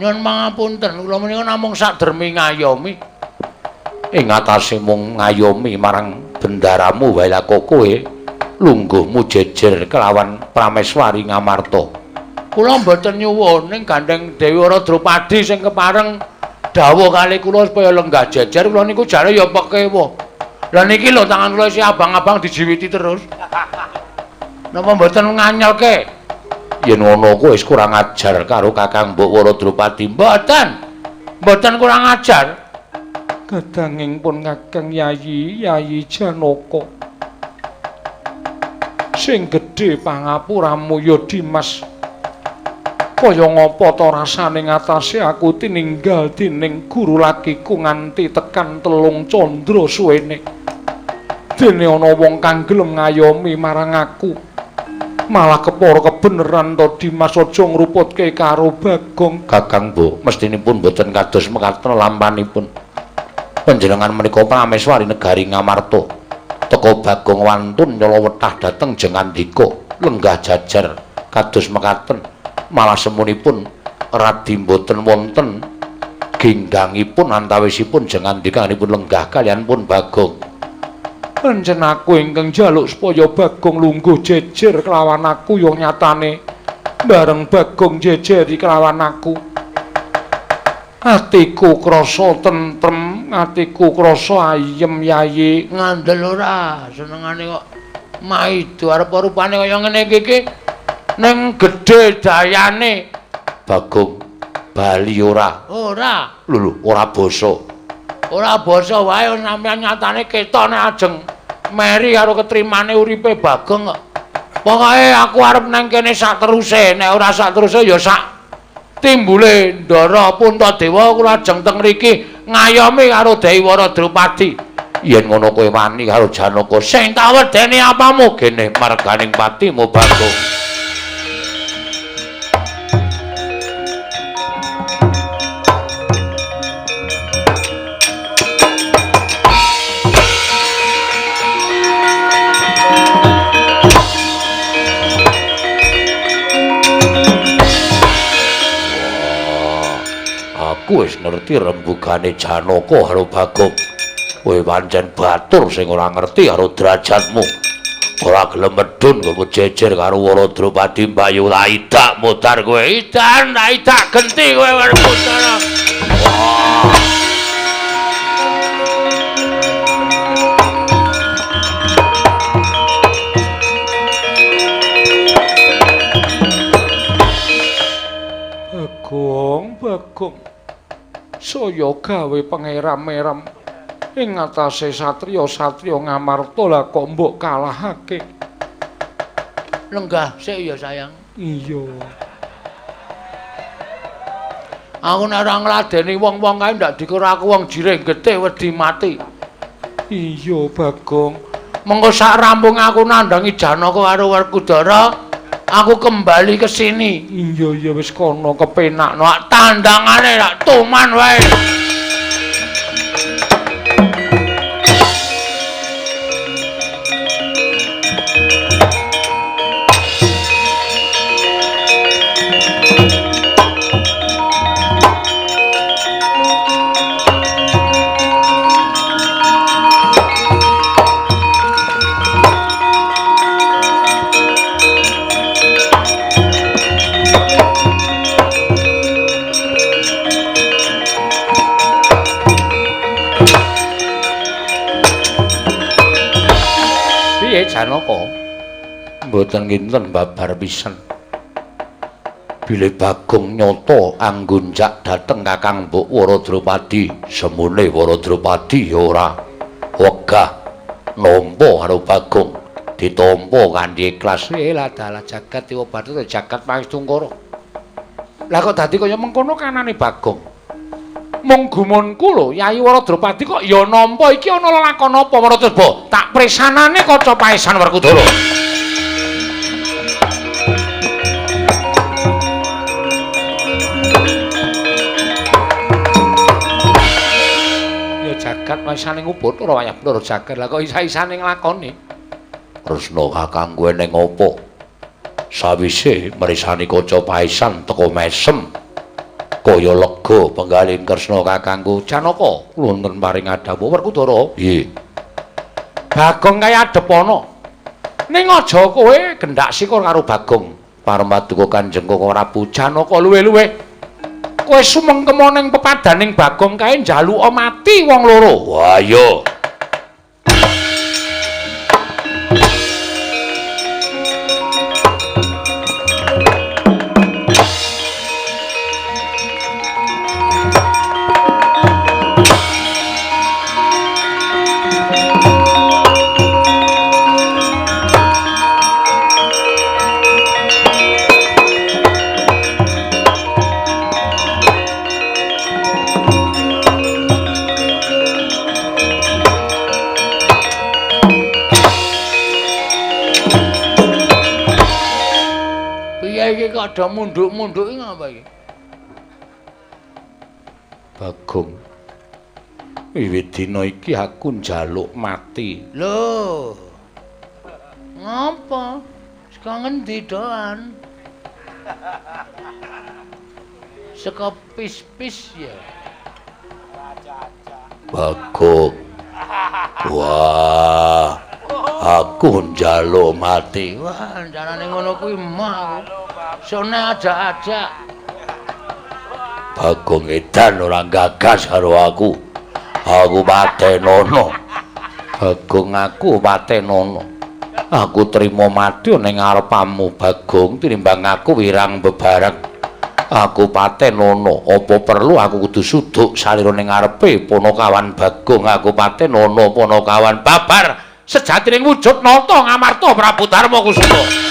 Nyuwun pangapunten kula menika namung sakdermi ngayomi ing atase mung ngayomi marang bendaramu wae. Lah kok kowe lungguhmu jejer kelawan Prameswari Ngamarta? Kula mboten nyuwun ning gandeng Dewi Wara Drupadi sing kepareng dawuh kali kula supaya lenggah jejer. Kula niku jare ya pekewa. Lah niki lho tangan kula isih abang-abang dijiwiti terus. Napa mboten nganyelke? Yen ngono kowe wis kurang ajar karo Kakang Mbok Wara Drupadi. Mboten. Mboten kurang ajar. Kadanging pun Kakang Yayi, Yayi Janaka sing gedhe pangapuramu ya Dimas. Kaya ngapa ta rasane ngatasé aku tininggal dening guru lakiku nganti tekan 3 candra suwene. Dene ana wong kang gelem ngayomi marang aku. Malah kepara kebeneran to Dimas, aja ngruputke karo Bagong. Kakang Mbok, mestinipun mboten kados mekaten lampanipun. Panjenengan menika Prameswari negari Ngamarta. Teka Bagong wantun nyala wetah dhateng Jengandika lenggah jajar kados mekaten. Malah semunipun radi mboten wonten ginggangipun antawisipun Jengandika pun lenggah kaliyan pun Bagong. Pancen aku ingkang njaluk supaya Bagong lungguh jejer kelawan aku ya nyatane bareng Bagong jejeri kelawan aku. Atiku krasa tentrem, atiku krasa ayem Yayi. Ngandel ora senengane kok maido arep rupane kaya ngene iki iki ning gedhe dayane. Bagong bali ora? Ora. Lho lho, ora basa. Ora basa wae sampeyan nyatane ketok nek ajeng meri karo ketrimane uripe Bagong kok. Pokoke aku arep nang kene sak teruse, nek ora sak teruse ya sak timbule Ndara Puntadewa kula ajeng teng mriki ngayomi karo Dewi Wara Drupadi. Yen ngono kowe wani karo Janaka, sing tak wedeni apamu gene marganing patimu Bagong. Aku wis ngerti rembugane Janaka karo Bagong. Kowe pancen batur sing ora ngerti karo derajatmu. Ora gelem medhun nggo jejer karo Waradropadi Mbayu Laidak mudar kowe. Idan Laidak genti kowe Werkudara. Wah. Bagong, Bagong. Saya gawe pangeram-eram ing ngatasé satriya-satriya Ngamarta lah kok mbok kalahake. Lenggah sik ya sayang. Iya. Aku nek ora ngladeni wong-wong kae ndak dikira aku wong jirih getih wedi mati. Iya, Bagong. Mengko sak rampung aku nandangi Janaka karo Werkudara, aku kembali ke sini. Iya, iya wis kono kepenakno. Tandangane rak tuman wae. Piye Janaka? Mboten kinten babar pisan. Bilih Bagong nyata anggunjak dhateng Kakang Mbok Waradropadi, semune Waradropadi ya ora wegah nampa karo Bagong, ditampa kanthi ikhlas. Lah dalah jagat dewa Bathara jagat Pangestungkara. Lah kok dadi kaya mengkono kanane Bagong? Mung gumunku lho, Yayi Waradropadi kok ya nampa iki ana lelakon apa Waradroba? Tak presanane kaca paesan Werkudara. Ya jagat maisane ngubut ora wayah Bathara jagat. Lah kok isa-isane nglakoni? Kresna kakangku eneng apa? Sawise mresani kaca paesan teka mesem. Kaya lega penggalin Kresna kakangku Janaka wonten paring adhawuh Werkudara. Nggih. Bagong kaya adepana. Ning aja kowe gendak sikur karo Bagong. Paramaduka Kanjeng Koko Prabu Janaka luwe-luwe. Kowe sumengkema ning pepadaning Bagong kae njaluka mati wong loro. Wah iya. Iki kok ada munduk-munduk iki ngapa iki? Bagong. Wiwit dina iki aku njaluk mati. Lho. Ngapa? Saka ngendi doan? Saka pis-pis ya. Bagong. Wah. Aku njaluk mati. Wah, carane ngono kuwi mah aku. Sone ajak-ajak. Bagong edan ora gagas karo aku. Aku patenono. Bagong aku patenono. Aku trimo mati ning ngarepamu Bagong tinimbang aku wirang bebareng. Aku patenono. Apa perlu aku kudu suduk salira ning ngarepe Panakawan Bagong. Aku patenono Panakawan babar sejatining wujud nata Ngamarta Prabu Darma Kusuma.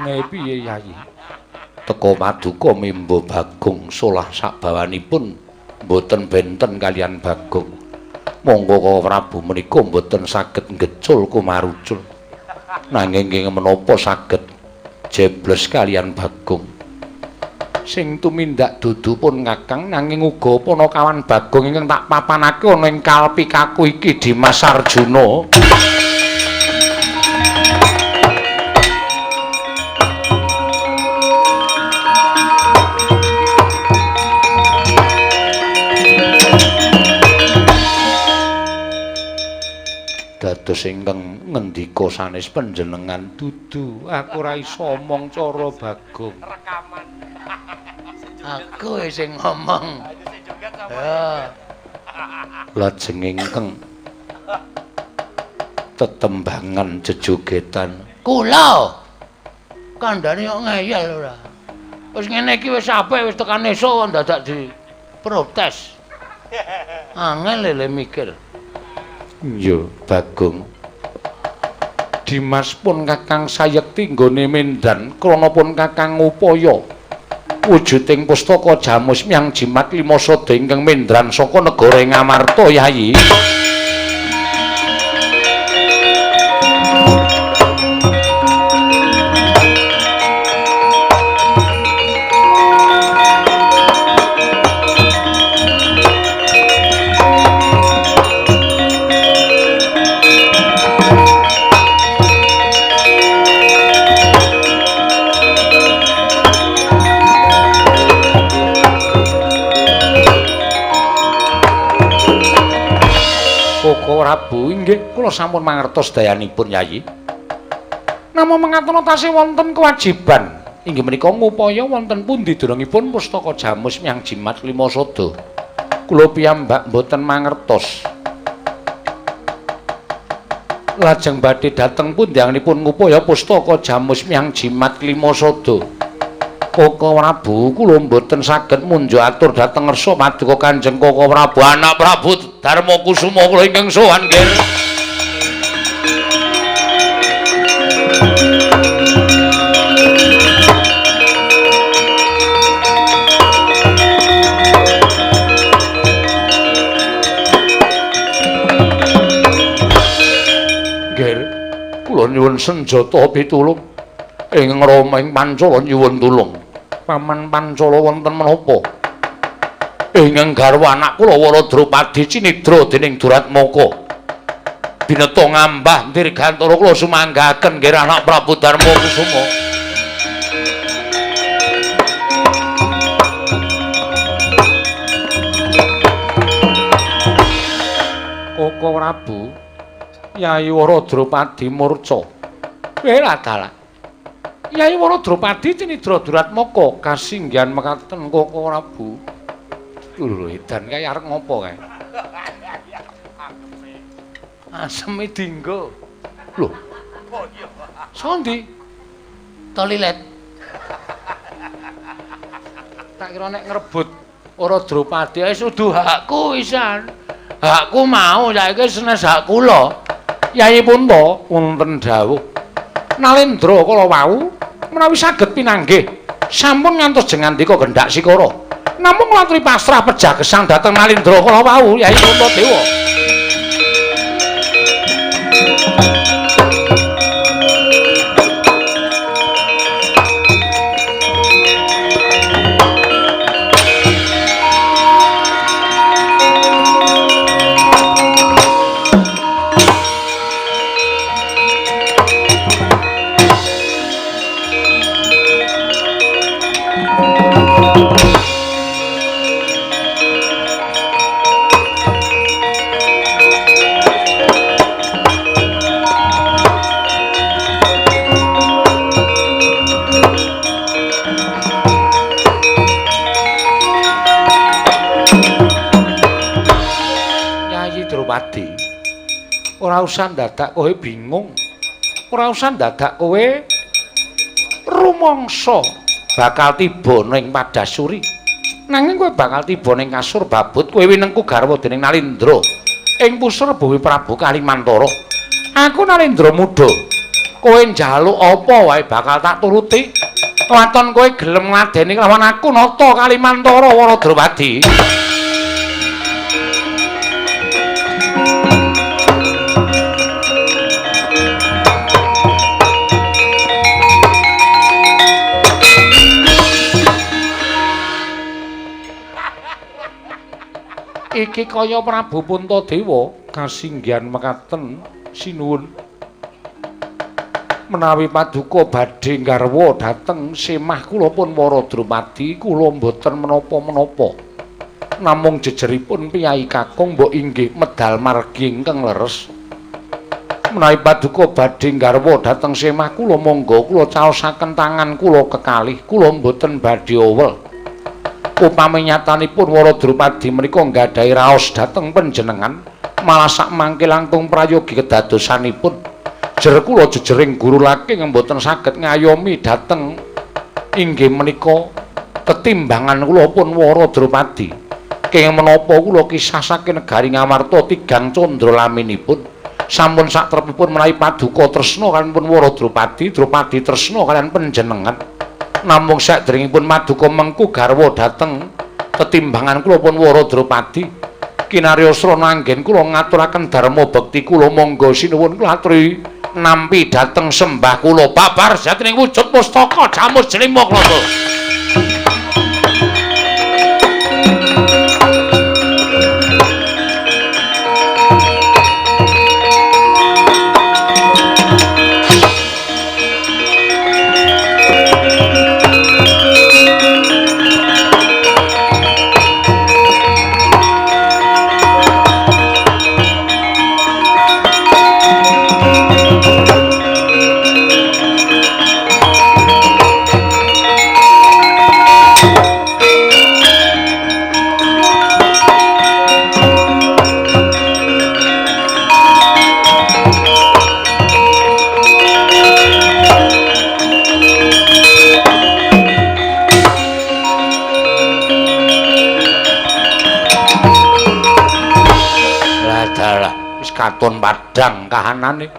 Tengae piye Yayi? Teka paduka mimba Bagong solah sabawanipun mboten benten kaliyan Bagong. Monggo Kaka Prabu menika mboten saged ngecul kumarucul. Nanging nggih menapa saged jebles kaliyan Bagong. Sing tumindak dudu pun Kakang, nanging uga panakawan Bagong ingkang tak papanake ana ing kalpikaku iki Dimas Arjuna. Dados ingkang ngendika sanes panjenengan dudu, aku ora iso omong cara Bagong. Rekaman. Aku sing ngomong. Ya. Lajeng ingkang tetembangan jejogetan. Kula kandhane kok ngeyel ora. Wis ngene iki wis apik wis tekan esuk dadak diprotes. Angel lele mikir. Iya, Bagong. Dimas pun Kakang sayekti nggone mendan krana pun Kakang ngupaya wujuding pustaka Jamus Myang Jimat Lima Sada ingkang mendran saka negara Ngamarta Yayi. Kaka Prabu inggih kula sampun mangertos dayanipun Yayi. Namung mangatono tasih wonten kewajiban inggih menika ngupaya wonten pundi derengipun pustaka Jamus Myang Jimat Lima Sada. Kula piyambak mboten mangertos. Lajeng badhe dhateng pundi anggenipun ngupaya pustaka Jamus Myang Jimat Lima Sada. Kaka Prabu kula mboten saged munjuk atur dhateng ngersa paduka Kanjeng Kaka Prabu anak Prabu Darma Kusuma kula ingkang sowan nggih. Nggih, kula nyuwun senjata pitulung ing Rama ing Pancala nyuwun tulung. Paman Pancala wonten menapa? Ingkang garwa anak kula Wara Drupadi cinidra dening Duratmaka. Bineta ngambah dirgantara kula sumanggaken nggih anak Prabu Darma Kusuma. Kaka Prabu Yayi Wara Drupadi murca. Welah dalah. Yayi Wara Drupadi cinidra Duratmaka kasinggihan mekaten Kaka Prabu. Lho edan kae arep ngopo kae? Aseme dinggo. Lho. Sondi? Toilet. Tak kira nek ngrebut Wara Drupadi wis udu hakku wisan. Hakku mau saiki senes hak kula. Yayi Punta wonten dawuh. Nalendra kala wau menawi saged pinanggih sampun ngantos jengandika gendhak sikara. Namung latri pasrah pejah gesang dhateng Nalendra kala wau Yayi Puntadewa. Ora usah dadak kowe bingung. Ora usah dadak kowe rumangsa bakal tiba ning Padasuri. Nanging kowe bakal tiba ning kasur babut kowe winengku garwa dening Nalindra ing pusar bumi Prabu Kalimantara. Aku Nalindra muda. Kowe njaluk apa wae bakal tak turuti. Waton kowe gelem ngladeni kelawan aku nata Kalimantara Wara Drupadi. Iki kaya Prabu Puntadewa kasinggihan mekaten sinuwun. Menawi paduka badhe nggarwa dhateng semah kula pun Wara Drupadi, kula mboten menapa-menapa. Namung jejeripun piyai kakung mbok inggih medal margi ingkang leres. Menawi paduka badhe nggarwa dhateng semah kula monggo kula caosaken tangan kula kekalih, kula mboten badhe owel. Upami nyatanipun Wara Drupadi menika nggadahi raos dhateng panjenengan, malah sak mangke langkung prayogi kedadosanipun. Jer kula jejering guru laking mboten saged ngayomi dhateng inggih menika tetimbangan kula pun Wara Drupadi. Kenging menapa kula kisah saking negari Ngamarta tigang candra laminipun. Sampun satrepipun menawi paduka tresna kaliyan pun Wara Drupadi, Drupadi tresna kaliyan panjenengan. Namung sakderengipun maduka mengku garwa dhateng tetimbangan kula pun Wara Drupadi, kinarya srana anggen kula ngaturaken dharma bekti kula monggo sinuwun kula aturi nampi dhateng sembah kula babar jatining wujud pustaka jamus jelima klata. Katon padhang kahanane.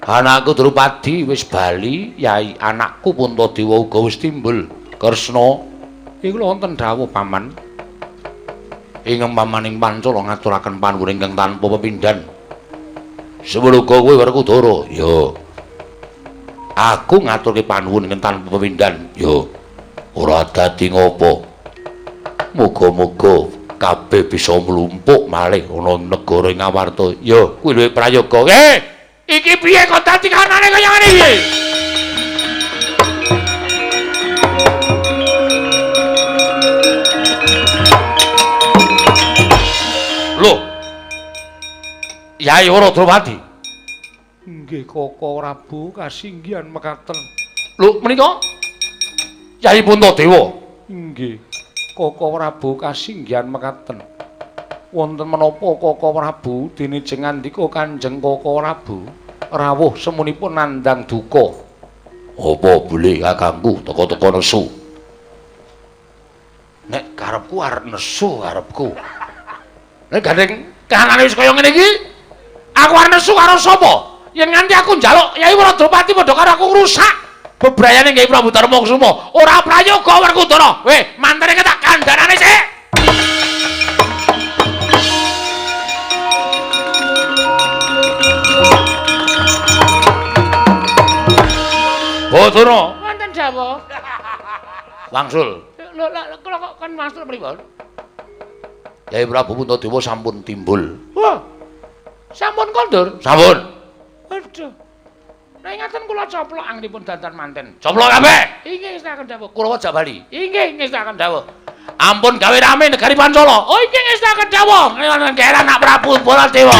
Anakku Drupadi wis bali, yai anakku Puntadewa uga wis timbul. Kresna, iku wonten dawuh paman. Ing pamaning Pancala ngaturaken panuwun ingkang tanpa pepindhan. Semono uga kowe Werkudara. Ya. Aku ngaturke panuwun ingkang tanpa pepindhan. Ya. Ora dadi ngopo. Muga-muga kabeh bisa mlumpuk malih ana negara Ngawarta. Ya, kuwi luwih prayoga. Iki piye kok dadi kanane kaya ngene iki? Lho. Yai Wara Drupadi. Nggih, Koko Prabu kasinggihan mekaten. Lho, menika Yai Puntadewa. Nggih. Koko Prabu kasinggihan mekaten. Wonten menapa Koko Prabu dene jeng ngandika Kanjeng Koko Prabu rawuh semunipun nandhang duka. Apa boleh kakangku teka-teka nesu? Nek karepku arep nesu karepku. Nek gandeng kahanane wis kaya ngene iki, aku arep nesu karo sapa? Yen nganti aku njaluk Yai Wara Drupadi padha karo aku ngrusak bebrayane Kyai Prabu Darmakusuma. Ora prayoga Werkudara. Weh, mantene tak kandhanane sik. Bathara, wonten dawuh. Wangsul. Lho, kula kok kon wangsul pripun? Kyai Prabu Puntadewa sampun timbul. Wah. Sampun kondur? Sampun. Aduh. Nek ngaten kula coplok anggenipun dandan manten. Coplok kabeh. Inggih ngestakaken dawuh. Kula wajak bali. Inggih ngestakaken dawuh. Ampun gawe rame negari Pancala. Oh inggih ngestakaken dawuh. Ngene anak Prabu Baladewa.